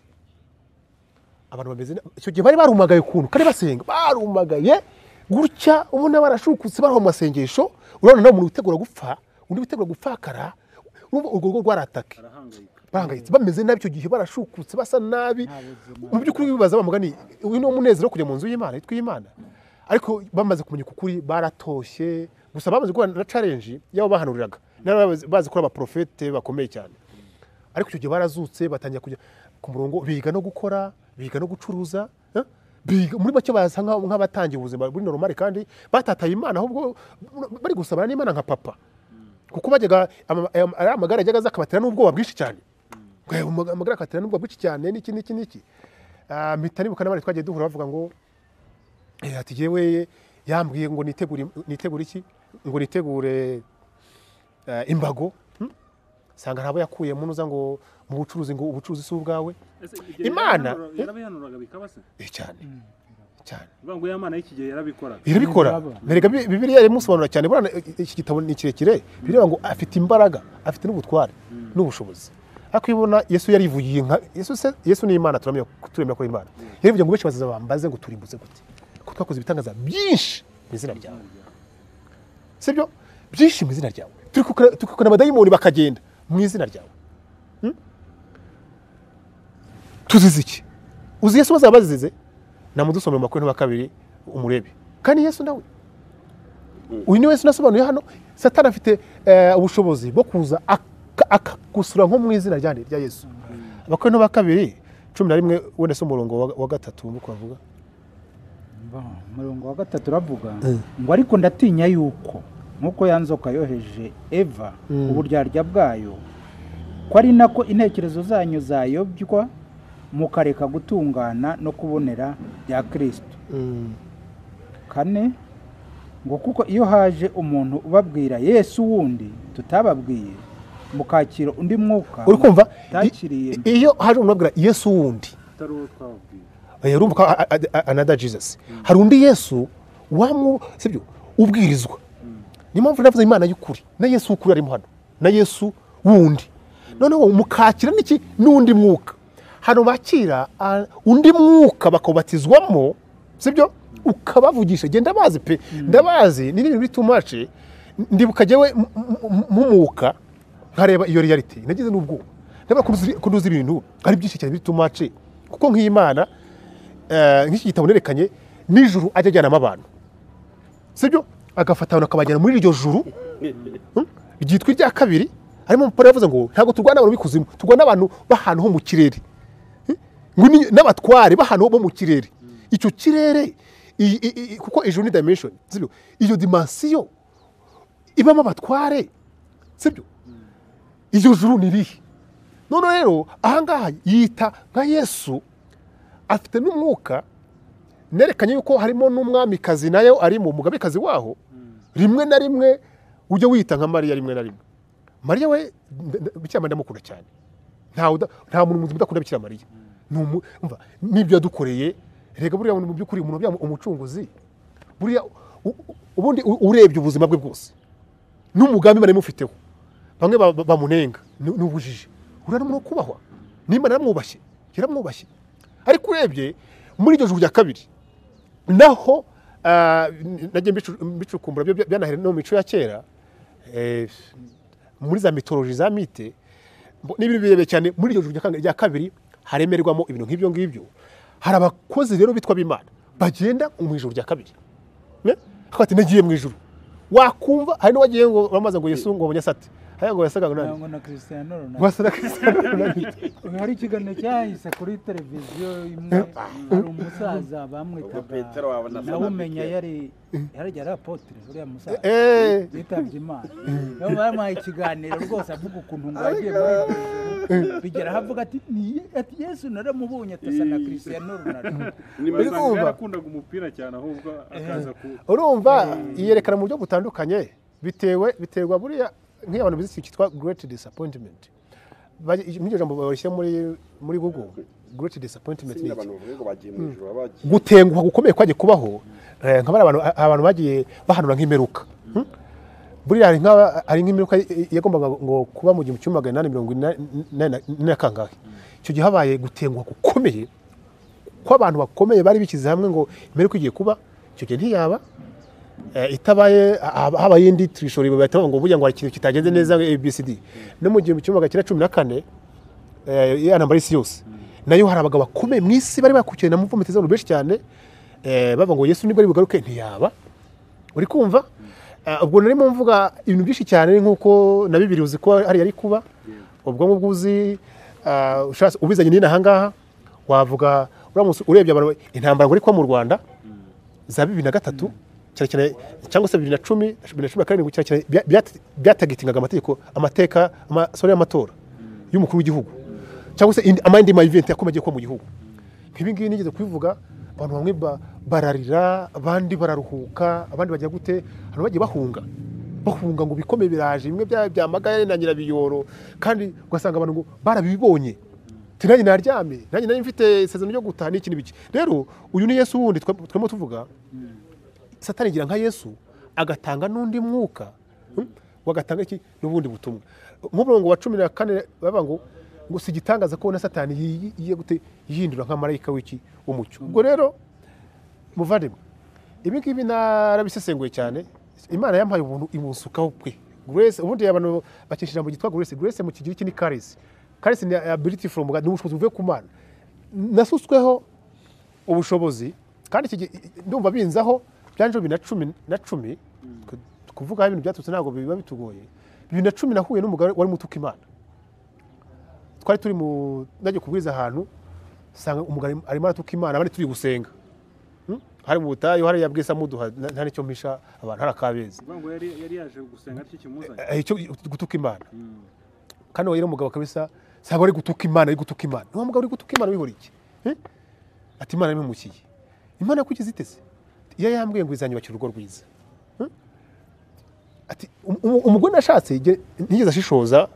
abantu bameze icyo gihe bari barumagaye ukuntu kandi basenga, barumagaye gutya, ubona barashukutse bari mu masengesho. Urabona nawe umuntu witegura gupfa, undi witegura gupfakara, urumva urwo rwo rwaratake, bahangayitse, bameze nabi icyo gihe, barashukutse basa nabi. Mu by'ukuri bibaza bamugani uyu ni umunezero wo kujya mu nzu y'Imana yitwa Imana, ariko bamaze kumenya ukuri baratoshye. Gusa bamaze guhura na challenge yabo bahanuriraga, bazi ko abaprofete bakomeye cyane, ariko icyo gihe barazutse batangira kujya ku murongo, biga no gukora, biga no gucuruza, biga muri make basa nk'abatangiye ubuzima buri normal, kandi batataye Imana, ahubwo bari gusabana n'Imana nka papa, kuko bajyaga ari amagara yajyaga aza akabatera n'ubwoba bwinshi cyane, amagara akabatera n'ubwoba bwinshi cyane n'iki n'iki n'iki. Mpita nibuka n'abandi twagiye duhura bavuga ngo ati yewe yambwiye ngo nitegure iki, ngo nitegure imbago, sanga ntabo yakuyemo nuza ngo mu bucuruzi, ngo ubucuruzi si ubwawe. Imana yarabihanuraga bikaba se cyane cyane, ngo ya Mana y'iki gihe yarabikoraga, irabikora. Merega Bibiliya iramusobanura cyane, burana iki gitabo ni kirekire, bireba ngo afite imbaraga, afite n'ubutware n'ubushobozi. Ariko ibona Yesu yarivugiye nka Yesu se, Yesu ni Imana, turamya turemera ko Imana. Yarivugiye ngo benshi bazaza bambaze ngo turimbutse gute, ko twakoze ibitangaza byinshi mu izina ryawe, sibyo? Byinshi mu izina ryawe, turi kukana abadayimoni bakagenda mu izina ryawe. Tuzize iki? Uzi Yesu bazaba bazize? Namudusomera mu Makumyabiri na kabiri umurebe. Kandi Yesu nawe uyu ni Yesu nasobanuye hano, Satani afite ubushobozi bwo kuza akagusura nko mu izina rya Yesu. Abakorinto ba kabiri 11 wenda se umurongo wa 3 uko bavuga. Umurongo wa 3 uravuga ngo ariko ndatinya yuko nkuko yanzoka yoheje Eva uburyarya bwayo, ko ari nako intekerezo zanyu zayobywa mukareka gutungana no kubonera bya Kristo. 4 ngo kuko iyo haje umuntu ubabwira Yesu wundi tutababwiye, Mukakira undi mwuka. Uri kumva iyo hari umuntu abwira Yesu wundi atari uwo twababwiye, urumva ko another Jesus. Hari undi Yesu wamu sibyo ubwirizwa. Niyo mpamvu navuze Imana y'ukuri na Yesu ukuri arimo hano na Yesu wundi. Noneho mukakira n'iki n'undi mwuka. Hano bakira undi mwuka bakobatizwamo, sibyo, ukabavugisha. Genda bazi pe, ndabazi ni ibintu biri too much. Ndibuka jewe mumuka nkareba iyo reality nagize n'ubwoba, ndabona kuduza ibintu ari byinshi cyane biri too much. Kuko nk'Imana nk'iki gitabo nerekanye nijuru ajya ajyanamo abantu, sibyo, agafata abantu akabajyana muri iryo juru ryitwa irya kabiri. Harimo umupara yavuze ngo ntabwo turwana abantu b'ikuzimu, turwana abantu b'ahantu ho mu kirere, ngo n'abatware b'ahantu bo mu kirere. Icyo kirere kuko ijuru ni dimension, sibyo, iyo dimension ibamo abatware, sibyo, iryo juru ni rihe? None rero ahangaha yita nka Yesu afite n'umwuka. Nerekanye yuko harimo n'umwamikazi nayo ari mu mugabekazi waho. Rimwe na rimwe ujya wita nka Mariya, rimwe na rimwe Mariya we Bikira Mariya ndamukunda cyane. Nta muntu muzima udakunda Bikira Mariya. Umva n'ibyo yadukoreye. Rega buriya mu by'ukuri umuntu bya umucunguzi buriya ubundi urebye ubuzima bwe bwose n'umugambi bari mufiteho, bamwe bamunenga n'ubujiji, uriya n'umuntu kubahwa n'Imana yaramwubashye, yaramwubashye. Ariko urebye muri iryo juru rya kabiri naho nagiye mbicukumbura byanahere no mu mico ya kera, muri za mythology za mite n'ibintu birebire cyane. Muri iryo juru rya kabiri haremerwamo ibintu nk'ibyo ngibyo. Hari abakozi rero bitwa b'Imana bagenda mu ijuru rya kabiri, akati nagiye mu ijuru. Wakumva hari n'uwagiye ngo bamaze ngo Yesu ngo abonyasate haya ngo yasaga ngo nani ngo na Cristiano Ronaldo, ngo asa na Cristiano Ronaldo. Hari ikiganiro cyahise kuri televiziyo imwe, hari umusaza bamwitaga nawe umenya yari apotre uriya musaza yitabye Imana. Nabo bamuhaye ikiganiro rwose avuga ukuntu ngo yagiye muri bigera avuga ati Yesu naramubonye atasa na Cristiano Ronaldo. Urumva yarakundaga umupira cyane ahubwo akaza ku urumva iyerekana mu buryo butandukanye bitewe biterwa buriya nk'iyo abantu bizi cyitwa great disappointment. Nk'iryo jambo barishyira muri Google, great disappointment ni gutenguha gukomeye kwagiye kubaho. Nka abantu bagiye bahanura nk'imperuka. Buriya hari nk'imperuka yagombaga ngo kuba mu 1884 kangahe. Icyo gihe habaye gutenguha gukomeye kw'abantu bakomeye bari bikize hamwe ngo imperuka igiye kuba. Icyo gihe ntiyaba itabaye, habaye indi trishori bahita ngo burya ngo hari ikintu kitagenze neza ABCD. No mu 1914 ya ntambara y'isi yose nayo hari abagabo bakomeye mu isi bari bakukiye na movement z'abantu benshi cyane, bavuga ngo Yesu nibwo ari bugaruke, ntiyaba. Uri kumva ubwo narimo mvuga ibintu byinshi cyane nkuko na Bibiliya uzi ko hari yari kuba. Ubwo ngubwo uzi ubizanye n'ina ahangaha wavuga uramutse urebye abantu intambara ngo iri kuba mu Rwanda za 2003 cyane cyangwa se 2010 2017 cyane byatagitingaga amategeko amateka amasore y'amatora y'umukuru w'igihugu cyangwa se amandi ma event yakomeje ko mu gihugu. Nk'ibi ngibi nigeze kubivuga, abantu bamwe bararira, abandi bararuhuka, abandi bajya gute, abantu bagiye bahunga ngo bikomeye biraje, bimwe byamagaye na nyirabiyoro, kandi ugasanga abantu ngo barabibonye. Nanjye naryamye, nanjye nari mfite isezerano ryo gutaha n'iki n'ibiki. Rero uyu ni Yesu wundi twemo tuvuga. Satani igira nka Yesu agatanga n'undi mwuka, wagatanga iki n'ubundi butumwa. Nk'umurongo wa 14 bavuga ngo si igitangaza ko na Satani yiye gute yihindura nka marayika w'iki w'umucyo. Ubwo rero muvandimwe, ibi ngibi narabisesenguye cyane. Imana yampaye ubuntu imunsukaho kwe grace. Ubundi abantu bakesha ijambo ryitwa grace. Grace mu Kigiriki ni charis. Charis ni ability from God, ni ubushobozi buvuye ku Mana. Nasutsweho ubushobozi kandi ndumva binzaho byanje 2010 kuvuga ibintu byaturutse ntabwo biba bitugoye. 2010 nahuye n'umugabo wari mutuka Imana. Twari turi mu nagiye kubwiriza ahantu sanga umugabo arimo aratuka Imana, abandi turi gusenga. Hari mu butayu hari yabwisa muduha nta nicyo mpisha abantu hari akabeza. Ngo yari yaje gusenga aricyo kimuzanye. Icyo gutuka Imana. Kandi wari umugabo kabisa sanga ari gutuka Imana, ari gutuka Imana. Uwo mugabo ari gutuka Imana wihora iki? Ati Imana yabimukiye. Imana yakukize itese. Iyo yambwiye ngo izanyubakira urugo rwiza. Ati umugore nashatse ntigeze ashishoza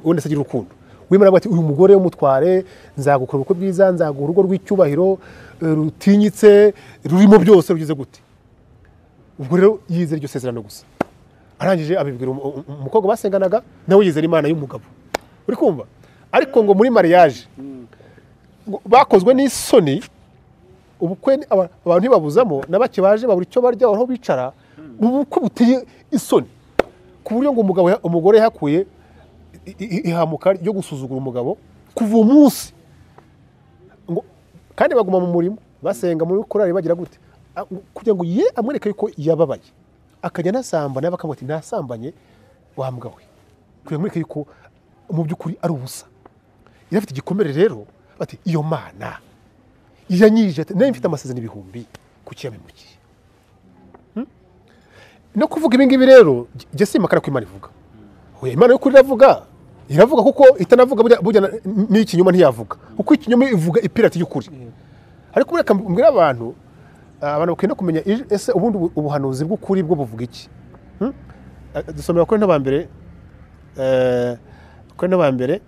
wenda se agira urukundo. Wimara ati uyu mugore w'umutware nzagukora ubukwe bwiza, nzaguha urugo rw'icyubahiro rutinyitse rurimo byose rugize gute. Ubwo rero yizera iryo sezerano gusa. Arangije abibwira umukobwa basenganaga, nawe yizera Imana y'umugabo. Uri kumva? Ariko ngo muri mariage bakozwe n'isoni, ubukwe abantu ntibabuzamo, n'abake baje babura icyo barya aho bicara, ubukwe buteye isoni ku buryo ngo umugabo umugore yakuye ihamuka ryo gusuzugura umugabo kuva umunsi ngo, kandi baguma mu murimo basenga muri korali bagira gute kugira ngo ye amwereke yuko yababaye, akajya nasambana bakamuti ati nasambanye wa mbwa we, kugira amwereke yuko mu by'ukuri ari ubusa. Yarafite igikomere rero bati iyo Mana yanyije nayo mfite amasezerano ibihumbi kuki yabimukiye. No kuvuga ibi ngibi rero jye simakara ko Imana ivuga. Oya, Imana y'ukuri iravuga, iravuga kuko itanavuga burya n'ikinyoma ntiyavuga, kuko ikinyoma ivuga ipirati y'ukuri. Ariko reka mbwira abantu bakwiye no kumenya ese ubundi ubuhanuzi bw'ukuri bwo buvuga iki. Dusomera kuri n'abambere kuri n'abambere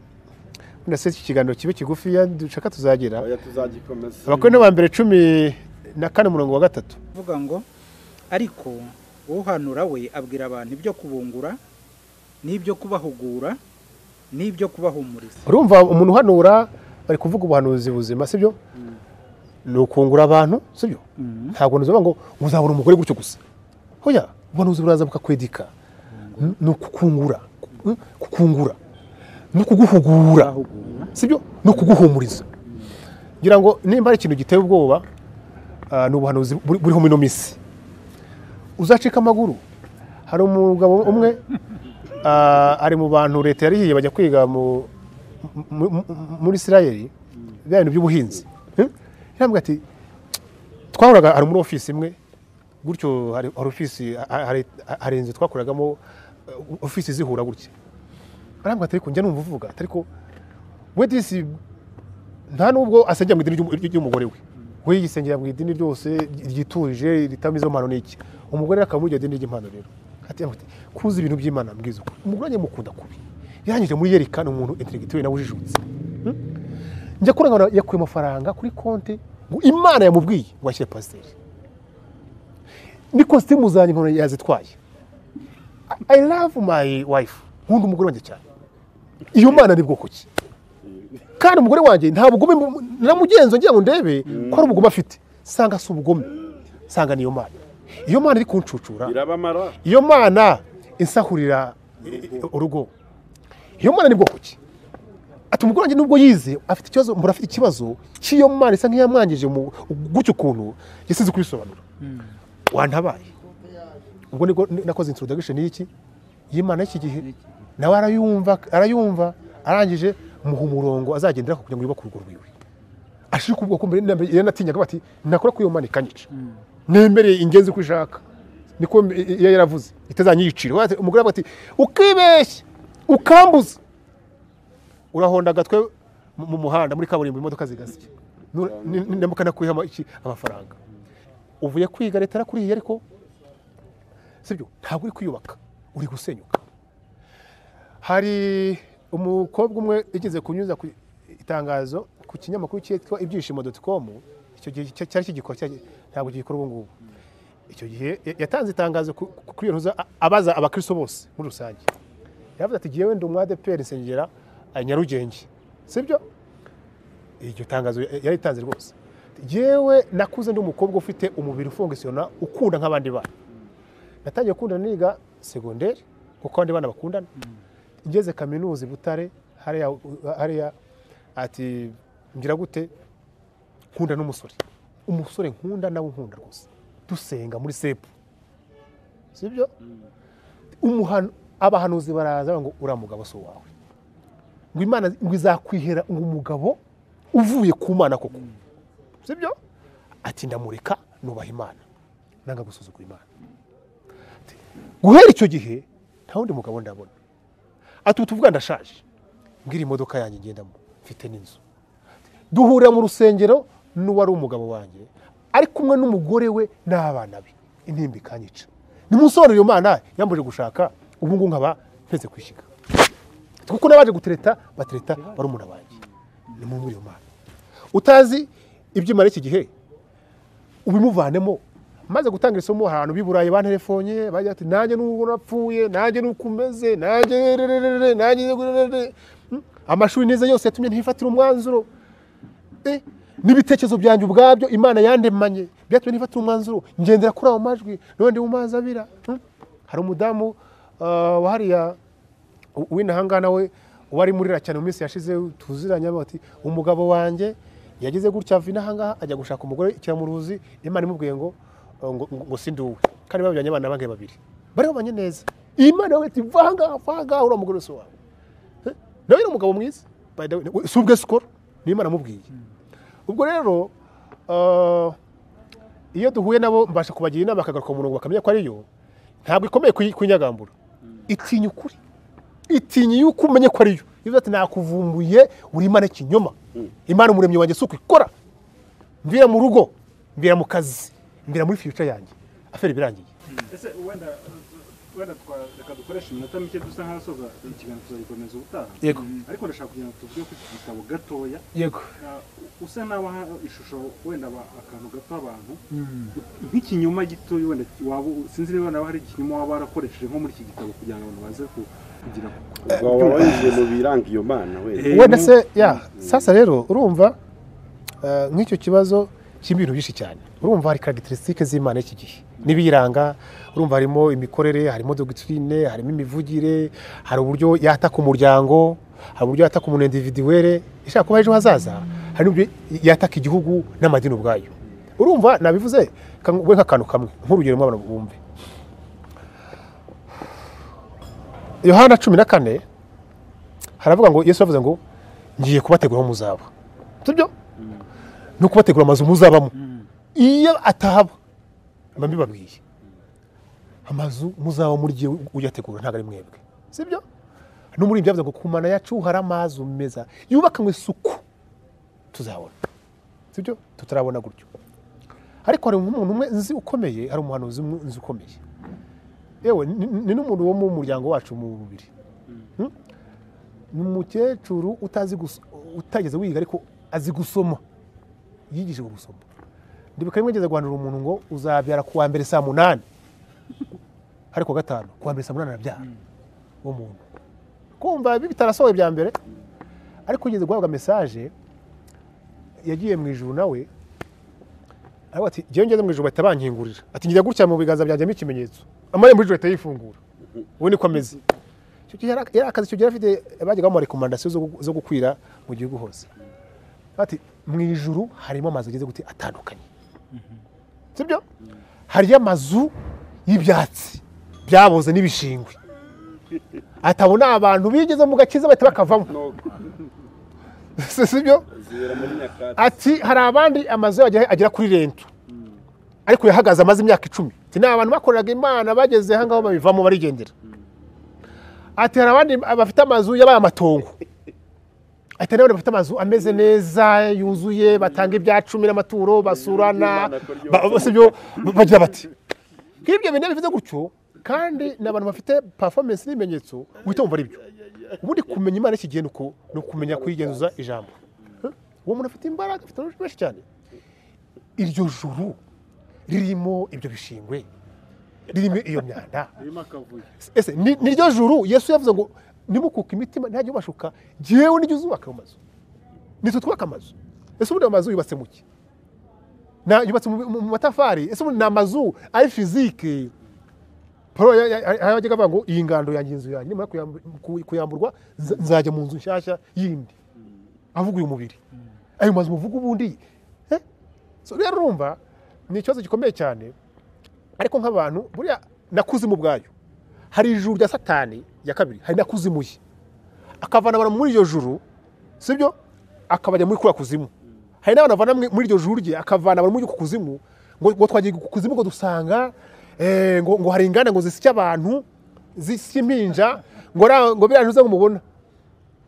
ndase iki kiganiro kibe kigufi dushaka tuzagira. Oya tuzagikomeza. Abakorinto ba mbere 14 umurongo wa 3. Vuga ngo ariko uhanura we abwira abantu ibyo kubungura n'ibyo kubahugura n'ibyo kubahumuriza. Urumva umuntu uhanura bari kuvuga ubuhanuzi buzima, sibyo? Ni ukungura abantu, sibyo? Ntabwo nuzuba ngo uzabona umugore gutyo gusa. Hoya, ubuhanuzi buraza bukakwedika. Ni ukukungura, kukungura. No kuguhugura, sibyo? No kuguhumuriza. Ngira ngo nimba ari ikintu giteye ubwoba ni ubuhanuzi buriho muri no misi. Uzacika amaguru. Hari umugabo umwe ari mu bantu leta yarihiye bajya kwiga muri Israel bya bintu by'ubuhinzi. Yarambwira ati twahuraga ari muri office imwe gutyo, hari office hari inzu twakoragamo office zihura gutya. Arambwira ati ariko njya numva uvuga ariko we disi nta nubwo asengera mu idini ry'umugore we yisengera mu idini ryose ryiturije ritamizo mpano n'iki, umugore akamujya idini ry'impano. Rero ati kuzi ibintu by'Imana mbwiza ukuri, umugore wanjye mukunda kubi, yarangije muri yereka ni umuntu intellectuel nawe ujijutse. Njya kurangana yakuye amafaranga kuri konti ngo Imana yamubwiye ngo ashyire pasiteri, ni costume zanjye nkora yazitwaye. I love my wife, nkunda umugore wanjye cyane. Iyo Mana ni bwoko ki? Kandi umugore wanjye nta bugome namugenzo ngira ngo ndebe ko ari ubugome afite, sanga si ubugome, sanga niyo Mana. Iyo Mana iri kuncucura irabamara, iyo Mana insahurira urugo, iyo Mana ni bwoko ki? Ati umugore wanjye nubwo yize afite ikibazo, mbura afite ikibazo cy'iyo Mana isa nk'iyamwangije gutyo ukuntu yasize kubisobanura. Wantabaye. Ubwo niko nakoze introduction y'iki y'Imana y'iki gihe, nawe arayumva arangije muha umurongo azagendera kugira ngo yubake urugo rwiwe. Ashika ubwo ko mbere yanatinyaga bati nakora ko iyo Mana ikanyica, nemereye ingenzi ko ishaka, niko yaravuze itazanyicira. Umugore ati ukibeshya ukambuza urahonda agatwe mu muhanda muri kaburimbo imodoka zigasya, ndamukana kwiha amafaranga uvuye kwiga leta arakuriye, ariko sibyo ntabwo uri kwiyubaka, uri gusenyuka. Hari umukobwa umwe igeze kunyuza ku itangazo ku kinyamakuru cyitwa ibyishimo.com, icyo gihe cyari kigikora, ntabwo gikora ubu ngubu. Icyo gihe yatanze itangazo kuri iyo ntuza abaza abakristo bose muri rusange. Yavuze ati giyewe ndi umwadeperi nsengera Nyarugenge, sibyo? Iryo tangazo yaritanze rwose. Yewe nakuze ndi umukobwa ufite umubiri ufungisiyona ukunda nk'abandi bana. Natangiye gukundana niga secondaire kuko abandi bana bakundana. Ngeze kaminuza i Butare hariya ati ngira gute nkunda n'umusore. Umusore nkunda nawe nkunda rwose. Dusenga muri sepu, sibyo? Abahanuzi baraza ngo ura mugabo so wawe, ngo Imana ngo izakwihera ngo umugabo uvuye ku Mana koko, sibyo? Ati ndamureka nubaha Imana, nanga gusuzugura Imana. Guhera icyo gihe nta wundi mugabo ndabona. Ati tuvuga ndashaje, ngira imodoka yanjye ngendamo, mfite n'inzu. Duhurira mu rusengero n'uwari umugabo wanjye ari kumwe n'umugore we n'abana be, intimba ikanyica. Nimusobanurire iyo Mana yambuje gushaka, ubu ngubu nkaba mpeze kwishyika. Kuko nabaje gutereta batereta barumuna banjye. Ni mu muri Imana. Utazi iby'Imana iki gihe ubimuvanemo. Maze gutanga isomo ahantu biburaye banterefonye bajya ati nanjye nubwo napfuye, nanjye nukumeze, nanjye nanjye amashuri neza yose yatumye ntifatira umwanzuro. N'ibitekerezo byanjye ubwabyo Imana yandemanye byatumye ntifatira umwanzuro, ngendera kuri ayo majwi none ndi mu mazi abira. Hari umudamu wahariya w'inahangana we wari murira cyane mu minsi yashize tuziranye bati umugabo wanjye yagize gutya ava inahangaha ajya gushaka umugore ikiramuruzi, Imana imubwiye ngo ngo sinduwe, kandi babijyanye abana bange babiri bari babanye neza. Imana we ati vanga vanga uri umugore so wawe, nawe ni umugabo mwiza by the way, si ubwe skoro ni Imana amubwiye. Ubwo rero iyo duhuye nabo mbasha kubagira inama bakagaruka mu murongo bakamenya ko ariyo, ntabwo ikomeye kuyinyagambura, itinya ukuri, itinya yuko umenye ko ariyo. Ivuze ati nakuvumbuye uri Imana kinyoma, Imana umuremyi wanjye si uko ikora, mvira mu rugo, mvira mu kazi, mvira muri future yanjye, afere birangiye. Ese wenda reka dukoreshe iminota mike dusa nk'abasoza ikiganiro tuzagikomeza ubutaha. Yego. Ariko ndashaka kugira ngo tuvuge ku gitabo gatoya. Yego. Usa naho ishusho wenda akantu gato abantu nk'ikinyoma gito wenda waba sinzi niba nawe hari ikinyoma waba warakoresheje nko muri iki gitabo kugira ngo abantu baze kugira waba winjiye mu biranga iyo mana wenda se ya sasa. Rero urumva nk'icyo kibazo cy'ibintu byinshi cyane, urumva hari caractéristiques z'Imana iki gihe n'ibiranga, urumva harimo imikorere, harimo doctrine, harimo imivugire, hari uburyo yataka umuryango, hari uburyo yataka umuntu individuel ishaka kuba ejo hazaza, hari n'uburyo yataka igihugu n'amadini ubwayo. Urumva nabivuze we nk'akantu kamwe nk'urugero mwabana bumve Yohana 14 haravuga ngo Yesu yavuze ngo ngiye kubategura aho muzaba, sibyo? No kubategura amazu muzabamo. Iyo atahaba mba mbibabwiye amazu muzaba muri gihe uyategura ntago ari mwebwe, sibyo? No muri byavuze ngo kumana yacu hari amazu meza yubakanywe isuku tuzabona, sibyo? Tutarabona gutyo. Ariko hari umuntu umwe nzi ukomeye, hari umuhanuzi nzi ukomeye, yewe ni n'umuntu wo mu muryango wacu mu mubiri, ni umukecuru utazi utageze wiga ariko azi gusoma, yigishijwe gusoma. Ndibuka rimwe ngeze guhanura umuntu ngo uzabyara kuwa mbere saa 8 ariko gatanu kuwa mbere saa 8 arabyara uwo muntu. Kumva ibi bitarasohoye bya mbere, ariko ugeze guhabwa message yagiye mu ijuru nawe aravuga ati ngiye ngeze mu ijuru bahita bankingurira, ati ngiye gutya mu biganza byanjye ikimenyetso, amarembo y'ijuru ahita yifungura. Ubu niko ameze. Icyo gihe yari akazi, icyo gihe afite bajyaga bamuha recommandation zo gukwira mu gihugu hose. Ati mu ijuru harimo amazu ageze gute atandukanye, sibyo? Hari amazu y'ibyatsi byaboze n'ibishingwe, atabona abantu bigeze mu gakiza bahita bakavamo, sibyo? Ati hari abandi amazu agera kuri rentu ariko yahagaze amaze imyaka 10. Ati ni abantu bakoreraga Imana bageze aho ngaho babivamo barigendera. Ati hari abandi bafite amazu yabaye amatongo, ati nabone bafite amazu ameze neza yuzuye, batanga ibya 10 n'amaturo, basurana, sibyo? Bagira bati nk'ibyo bintu bivuze gutyo, kandi n'abantu bafite performance n'ibimenyetso uhita wumva ari byo. Ubundi kumenya Imana iki gihe nuko no kumenya kuyigenzuza ijambo. Uwo muntu afite imbaraga, afite amajwi menshi cyane. Iryo juru ririmo ibyo bishingwe, ririmo iyo myanda, ese niryo juru Yesu yavuze ngo nimukuka imitima ntajye ubashuka, jewe nijye uzubaka amazu, nitwe twubaka amazu. Ese ubundi amazu yubatse mu ki? Na yubatse mu matafari. Ese ubundi ni amazu ari physique? Paul yajyaga avuga ngo iyi ngando yanjye, inzu yanjye nimara kuyamburwa nzajya mu nzu nshyashya yindi, avuga uyu mubiri. Ayo mazu muvuga ubundi. So rero urumva ni ikibazo gikomeye cyane. Ariko nk'abantu buriya nakuzimu bwayo, hari ijuru rya Satani ya kabiri, hari nakuzimuye akavana abantu muri iryo juru, sibyo? Akabajya muri kura kuzimu. Hari n'abantu bavana muri iryo juru rye akavana abantu muri kuzimu, ngo twagiye kuzimu ngo dusanga ngo hari inganda ngo zisya abantu, zisya impinja, ngo biriya ngo mubona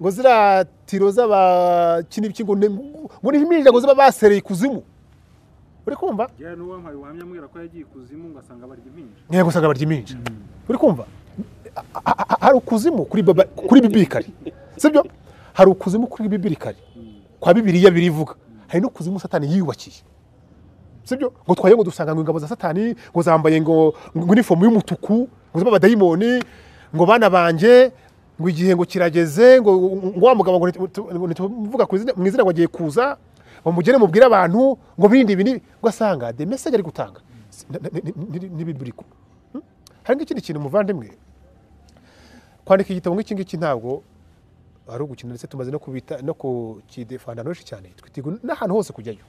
ngo zira tiro z'abakini ngo ni impinja ngo ziba basereye kuzimu. Uri kumva? Ya nuwampaye ubuhamya ambwira ko yagiye kuzimu ngo asanga barya impinja. Yego, asanga barya impinja. Uri kumva? Hari ukuzimu kuri bibirikari, sibyo? Hari ukuzimu kuri bibirikari kwa Bibiliya birivuga, hari no kuzimu Satani yiyubakiye, sibyo? Ngo twaye ngo dusanga ngo ingabo za Satani ngo zambaye ngo uniform y'umutuku, ngo z'abadayimoni, ngo bana banje ngo igihe ngo kirageze, ngo wa mugabo ngo nituvuga ku izina mu izina ngo agiye kuza bamugere mubwira abantu ngo birinde ibi, ugasanga the message ari gutanga ni biblical. Hari n'ikindi kintu muvandimwe, kwandika igitabo nk'iki ngiki ntabwo ari ugukina, ndetse tumaze no kubita no kukidefanda henshi cyane, twitiga n'ahantu hose kujyayo.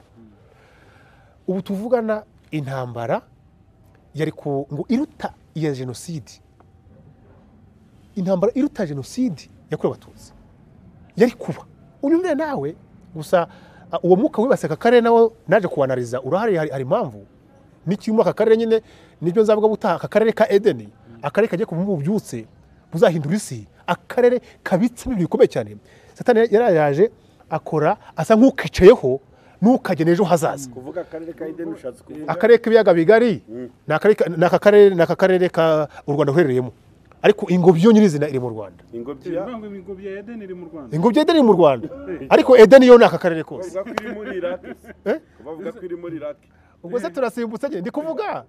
Ubu tuvugana intambara yari ku ngo iruta iya jenoside, intambara iruta jenoside yakorewe Abatutsi yari kuba. Unyumvire nawe gusa uwo mwuka wibaseka karere nawo naje kuwanariza urahari, hari impamvu n'iki muri aka karere nyine nibyo nzavuga butaha. Aka karere ka Edeni, akarere kagiye kuva mu bubyutse buzahindura isi, akarere kabitse ibintu bikomeye cyane. Satani yarayaje akora asa nk'ukicayeho n'ukagena ejo hazaza. Kuvuga akarere ka Edeni ushatse kuvuga akarere k'ibiyaga bigari, ni aka karere ka u Rwanda ruherereyemo, ariko ingobyi yo nyirizina iri mu Rwanda. Ingobyi ya Edeni iri mu Rwanda. Ingobyi ya Edeni iri mu Rwanda, ariko Edeni yo ni aka karere kose. Bavuga ko iri muri Iraq. Bavuga ko iri muri Iraq. Ubwo se turasimbutse ndi kuvuga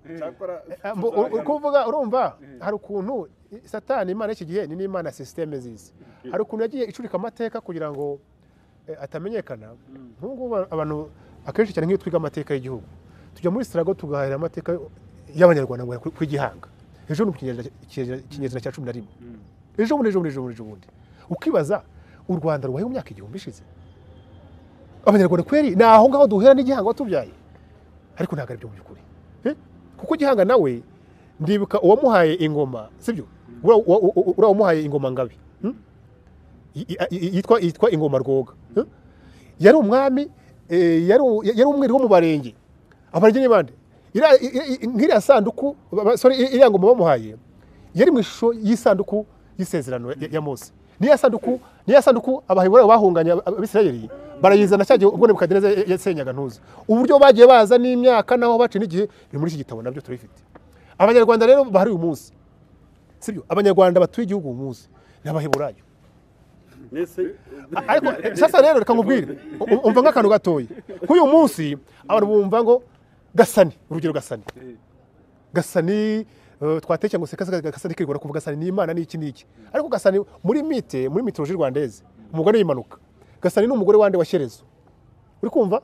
kuvuga urumva hari ukuntu Satani Imana iki gihe ni n'Imana systeme zizi, hari ukuntu yagiye icurika amateka kugira ngo atamenyekana. Nk'ubu abantu akenshi cyane nk'iyo twiga amateka y'igihugu tujya muri Sirago tugahera amateka y'Abanyarwanda ngo ku Gihanga ejo ni ikinyejana cya 11, ejo bundi ukibaza u Rwanda rubaye mu myaka 1000 ishize, Abanyarwanda kweri ni aho ngaho duhera n'Igihanga watubyaye. Ariko ntabwo ari byo mu by'ukuri, kuko Gihanga nawe ndibuka uwamuhaye ingoma, sibyo? Uriya wamuhaye ingoma ngabi yitwa ingoma Rwoga, yari umwami, yari umwiri wo mu Barenge. Abarenge ni bande? Nk'iriya sanduku, sorry, iriya ngoma bamuhaye yari mu ishusho y'isanduku y'isezerano ya Mose. Niya sanduku Abaheburayo bahunganye Abisirayeli barayizana cyagiye ubwo Nebukadineza yasenyaga ntuza. Uburyo bagiye baza n'imyaka naho bace n'igihe biri muri iki gitabo nabyo turabifite. Abanyarwanda rero bahari uyu munsi, sibyo? Abanyarwanda batuye igihugu uyu munsi ni Abaheburayo. Ariko sasa rero reka nkubwire, umva nk'akantu gatoya. K'uyu munsi abantu bumva ngo Gasani, urugero Gasani. Gasani twatekeye ngo seka Gasani kirigora kuvuga Gasani ni Imana n'iki n'iki. Ariko Gasani muri mythe, muri mythologie rwandaise, umugore yimanuka. Gasani ni umugore wande wa Shyerezo. Uri kumva?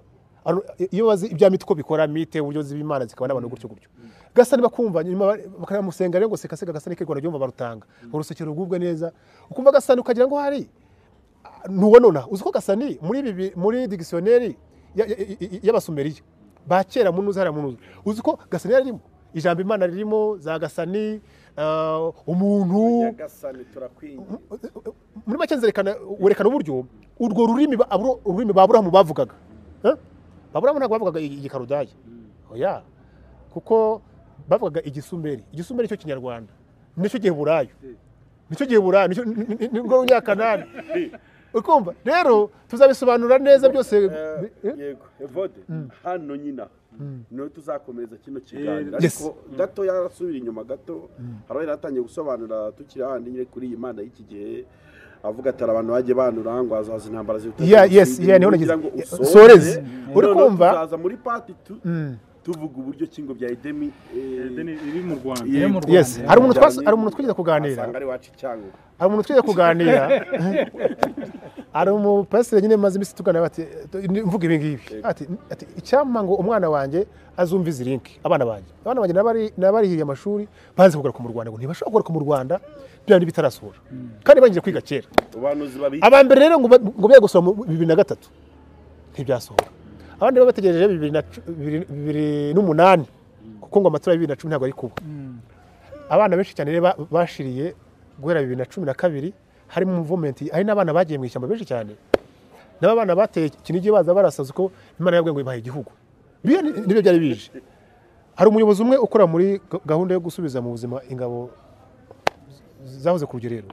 Iyo bazi ibya mythe ko bikora mythe uburyo z'Imana zikaba n'abantu gutyo gutyo. Gasani bakumva nyuma bakanamusenga rero ngo seka Gasani kirigora byumva barutanga. Urusekero rugubwe neza. Ukumva Gasani ukagira ngo hari nubonona. Uzi ko Gasani muri muri dictionnaire y'Abasumeriya ba kera munuza hara munuza. Uzi ko Gasani yarimo ijambo Imana ririmo za Gasani, umuntu Gasani turakwingi. Muri make nzerekana werekana uburyo urwo rurimi ururimi ba Aburahamu bavugaga. Aburahamu ntabwo bavugaga igikarudayi. Oya. Kuko bavugaga igisumeri. Igisumeri cyo Kinyarwanda. Nicyo Giheburayo. Nicyo Giheburayo, nicyo nibwo Runyakanani. Ukumva rero tuzabisobanura neza byose. Yego, Evode hano nyina no tuzakomeza kino kiganiro, ariko gato yarasubira inyuma gato hari yaratangiye gusobanura tukiri handi nyine kuri iyi Mana y'iki gihe, avuga atari abantu bagiye banura ngo azaza intambara z'ubutaka. Yes, niho nagize soreze. Uri kumva tuzaza muri part 2 tuvuga uburyo kingo bya Edeni iri mu Rwanda. Yes, hari umuntu twigeze kuganira. Asanga ari wacu cyango. Hari umuntu twigeze kuganira. Ari umupasiteri nyine maze imisi tuganira bati mvuga ibi ngibi. Ati icyampa ngo umwana wanjye azumva izi link, abana banjye. Abana banjye nabarihiriye amashuri banze kugaruka mu Rwanda ngo ntibashobora kugaruka mu Rwanda bya ndi bitarasohora. Kandi bangiye kwiga kera. Abambere rero ngo biye gusoma mu 2003 ntibyasohora. Abandi babategereje 2008 kuko ngo amatora ya 2010 ntabwo ari kuba. Abana benshi cyane bashiriye guhera 2012 harimo movement, hari n'abana bagiye mu ishyamba benshi cyane. N'abana bateye Kinigi baza barasaza ko Imana yabwiye ngo ibahe igihugu. Biyo nibyo byari bije. Hari umuyobozi umwe ukora muri gahunda yo gusubiza mu buzima ingabo zahoze ku rugerero.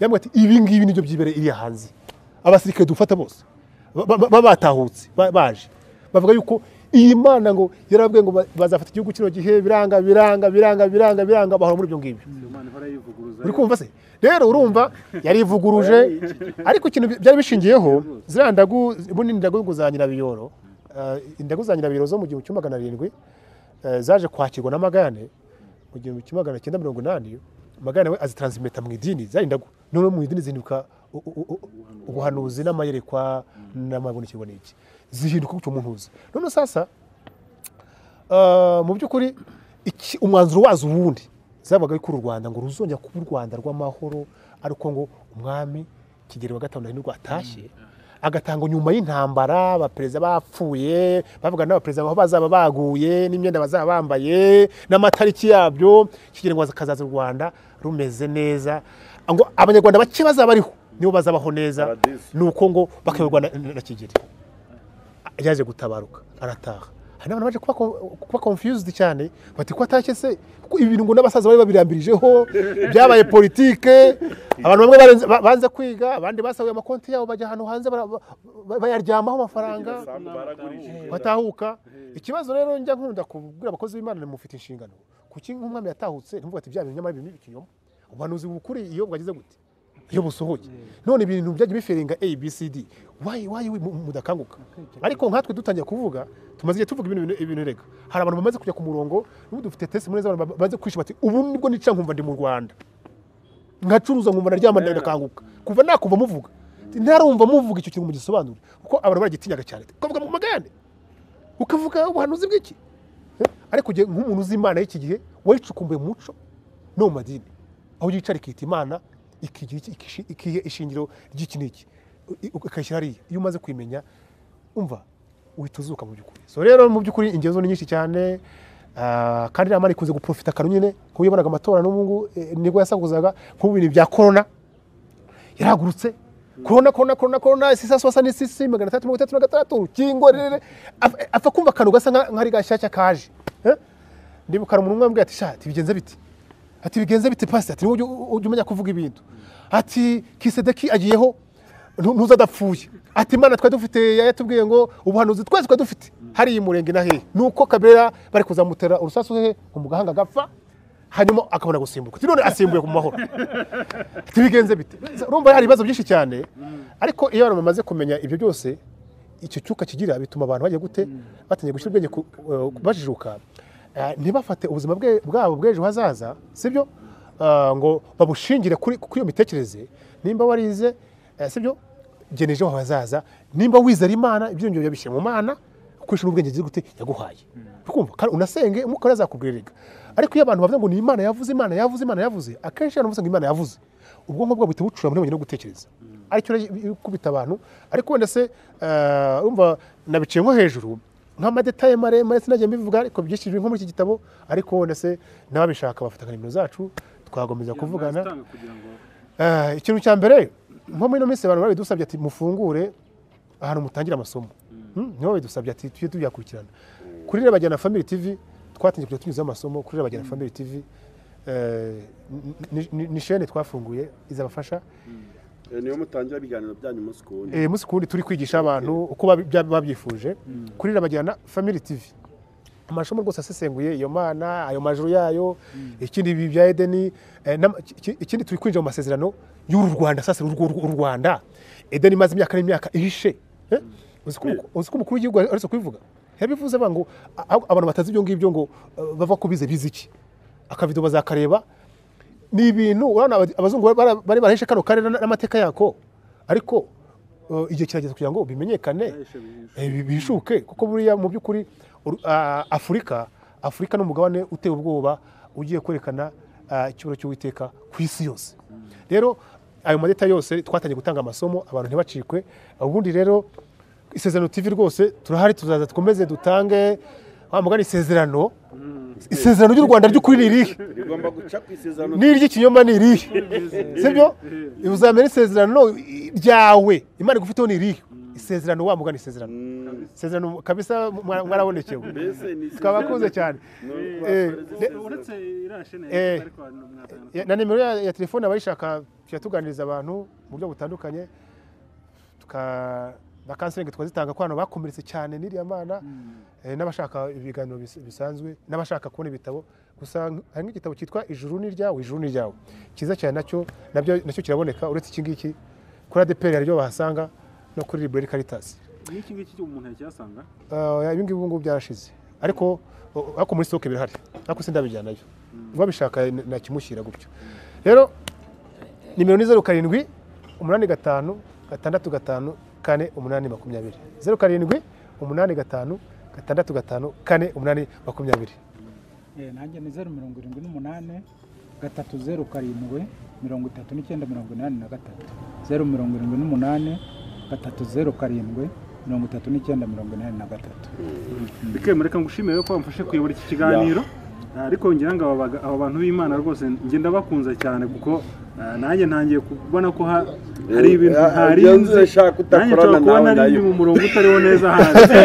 Yambwiye ati ibi ngibi nibyo byibere iri hanze. Abasirikare dufata bose babatahutse baje bavuga yuko Iyi Mana ngo yarabwiye ngo bazafata igihugu kino gihe, biranga biranga biranga biranga biranga, bahora muri ibyo ngibyo. Uri kumva se? Rero urumva yarivuguruje, ariko ikintu byari bishingiyeho ziriya ndagu, ubundi indagu za Nyirabiyoro, indagu za Nyirabiyoro zo mu 1700 zaje kwakirwa na Magayane mu 1980. Magayane we azitransmita mu idini, zari indagu none mu idini zihinduka ubuhanuzi n'amayerekwa n'amabonekirwa n'iki, zihinduka gutyo umuntu uzi. None sasa mu by'ukuri umwanzuro wazo ubundi zabaga ari kuri u Rwanda ngo ruzongera kuba u Rwanda rw'amahoro, ariko ngo umwami Kigeli wa V Ndahindurwa atashye agatanga nyuma y'intambara, abaperezida bapfuye, bavuga n'abaperezida aho bazaba baguye n'imyenda bazaba bambaye n'amatariki yabyo, Kigeli ngo akazaza u Rwanda rumeze neza, ngo abanyarwanda bake bazaba bariho nibo bazabaho neza, nuko ngo bakayoborwa na Kigeli. Yaje gutabaruka arataha. Hari n'abantu baje kuba confused cyane, bati ko atashye se, kuko ibintu ngo n'abasaza bari babirambirijeho byabaye politike, abantu bamwe banze kwiga, abandi basahuye amakonti yabo bajya ahantu hanze bayaryamaho amafaranga batahuka. Ikibazo rero njya nkunda kubwira abakozi b'Imana, mufite inshingano. Kuki nk'umwami yatahutse ntimuvuga ati bya bintu nyamara ibintu n'ibikinyoma, ubuhanuzi bukuri iyo bwagize gute, iyo busohoye none ibintu byagiye biferinga A B C D, why mudakanguka? Ariko nkatwe dutangiye kuvuga, tumaze igihe tuvuga ibintu rega hari abantu bamaze kujya ku murongo, n'ubu dufite test muri abantu bamaze kwishima ati ubu nibwo nica nkumva ndi mu Rwanda, nkacuruza nkumva naryama ndakanguka, kuva nakumva muvuga ntarumva muvuga icyo kintu mugisobanure, kuko abantu baragitinyaga cyane, ukavuga mu Magayane ukavuga ubuhanuzi bw'iki. Ariko nk'umuntu uzi Imana y'iki gihe wayicukumbuye mu muco no mu madini, aho yicara ikita Imana ikihe ishingiro ry'iki n'iki ukayishyira hariya, iyo umaze kwimenya umva uhita uzuka mu by'ukuri. So rero mu by'ukuri ingezo ni nyinshi cyane, kandi inama ikunze guprofita akantu nyine, nk'ubu yabonaga amatora n'ubu ngubu nibwo yasakuzaga, nk'ubu ibintu bya corona yarahagurutse, corona corona corona corona sisa sosa ni sisi 336 urukingo rere, apfa kumva akantu gasa nk'ari gashyashya kaje. Ndibuka umuntu umwe ambwira ati sha ati bigenze bite, ati bigenze bite pastor, ati ujye umenya kuvuga ibintu, ati Kisedeki agiyeho ntuza adapfuye, ati Imana twari dufite yatubwiye ngo ubuhanuzi twese twari dufite hari murenge na hehe, nuko Kabera bari kuzamutera urusasu hehe mu gahanga agapfa, hanyuma akabona gusimbuka, ati none asimbuye ku mahoro, ati bigenze bite. Urumva hari ibibazo byinshi cyane, ariko iyo abantu bamaze kumenya ibyo byose, icyo cyuka kigira bituma abantu bagiye gute batangiye gushyira ubwenge bajijuka, ntibafate ubuzima bwabo bw'ejo hazaza, sibyo, ngo babushingire kuri iyo mitekerereze. Nimba warize, sibyo, gena ejo hazaza, nimba wizera Imana ibyiringiro byabishyira mu Mana, ukoresha n'ubwenge gute yaguhaye, ukumva kandi unasenge umwuka azakubwirira. Ariko iyo abantu bavuga ngo ni Imana yavuze, Imana yavuze, Imana yavuze, akenshi abantu bavuga ngo Imana yavuze, ubwonko bwabo buhita bucura muri no gutekereza, aricyo kubita abantu. Ariko wenda se urumva nabiciye nko hejuru nk'amadetaye maremare sinagiye mbivuga, ariko byinshi biri nko muri iki gitabo, ariko wenda se n'ababishaka bafata nimero zacu twagomeza kuvugana. Ikintu cya mbere nko muri ino minsi abantu babidusabye ati mufungure ahantu mutangira amasomo, nibo babidusabye ati tujye tuyakurikirana kuri Rabagirana Family TV. Twatangiye kujya tunyuza amasomo kuri Rabagirana Family TV, ni chaîne twafunguye izabafasha. Niyo mutangira ibiganiro byanyu umunsi ku wundi. Umunsi ku wundi turi kwigisha abantu uko babyifuje kuri Rabagirana Family TV. Amasomo rwose asesenguye iyo Mana, ayo majuru yayo, ikindi ibi bya Edeni, ikindi turi kwinjira mu masezerano y'uru Rwanda. Sasa uru Rwanda Edeni imaze imyaka n'imyaka ihishe. Uzi ko umukuru w'igihugu aretse kubivuga, yabivuze ngo abantu batazi ibyo ngibyo ngo bava kubize biziki, akavido bazakareba. Ni ibintu urabona abazungu bari barahishe kano karere n'amateka yako, ariko igihe kirageze kugira ngo bimenyekane, bishuke, kuko buriya mu by'ukuri Afurika n'umugabane uteye ubwoba ugiye kwerekana icyubahiro cy'Uwiteka ku isi yose. Rero ayo madeta yose twatangiye gutanga amasomo, abantu ntibacikwe. Ubundi rero Isezerano TV rwose turahari, tuzaza dukomeze dutange wa mugani isezerano. Isezerano ry'u Rwanda ry'ukuri ni irihe? Rigomba guca ku isezerano ni iry'ikinyoma ni irihe? Sibyo? Uzamenya isezerano ryawe Imana igufiteho ni irihe? Isezerano wa mugani isezerano. Isezerano kabisa mwarabonekewe. Twabakunze cyane. Uretse irashene ariko na nimero ya telefone abayishaka tuyatuganiriza abantu mu buryo butandukanye, tuka Na counseling twazitanga ko hano bakomeretse cyane n'iriya mana, n'abashaka ibiganiro bisanzwe, n'abashaka kubona ibitabo. Gusa hari nk'igitabo cyitwa Ijuru ni ryawe, Ijuru ni ryawe, cyiza cyane, nacyo nabyo nacyo kiraboneka. Uretse iki ngiki, kuri ADEPR hari ibyo bahasanga, no kuri Librairie Caritas. N'iki ngiki umuntu yacyasanga? Ibi ngibi ubu ngubu byarashize, ariko muri stock birahari, ariko sindabijyanayo. Babishaka nakimushyira gutyo. Rero nimero ni 0785 6548 20, 0785 6548 20. Nanjye ni 078 307 39 83, 078 307 39 83. Bikemura. Reka ngushimire ko wamfashe kuyobora iki kiganiro. Ariko ngira ngo aba bantu b'Imana rwose njye ndabakunze cyane, kuko nanjye ntangiye kubona ko hari ibintu ntarinzi. Ugenzure, shaka Nanjye utakorana nshobora kuba nawe nari ndi nayo. mu murongo utariwo neza hanze.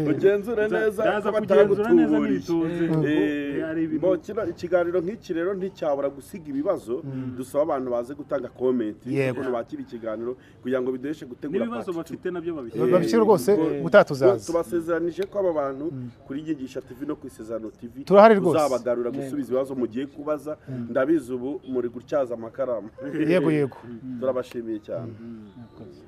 Ugenzure neza Ndaza ko kugenzura neza batagutuburiye. nitonze. Hari ibintu Bo, kino ikiganiro nk'iki rero nticyabura gusiga ibibazo. Dusaba abantu baze gutanga comment ukuntu bakira ikiganiro, kugira ngo biduheshe gutegura n'ibibazo part two. bafite nabyo babishyira. Babishyire rwose, ubutaha tuzaza. Tubasezeranije ko aba bantu kuri Nyigisha TV no ku Isezerano TV Turahari rwose. tuzabagarura gusubiza ibibazo mugiye kubaza. Ndabizi ubu muri gutyaza amakaramu. Yego. Turabashimiye cyane. Murakoze.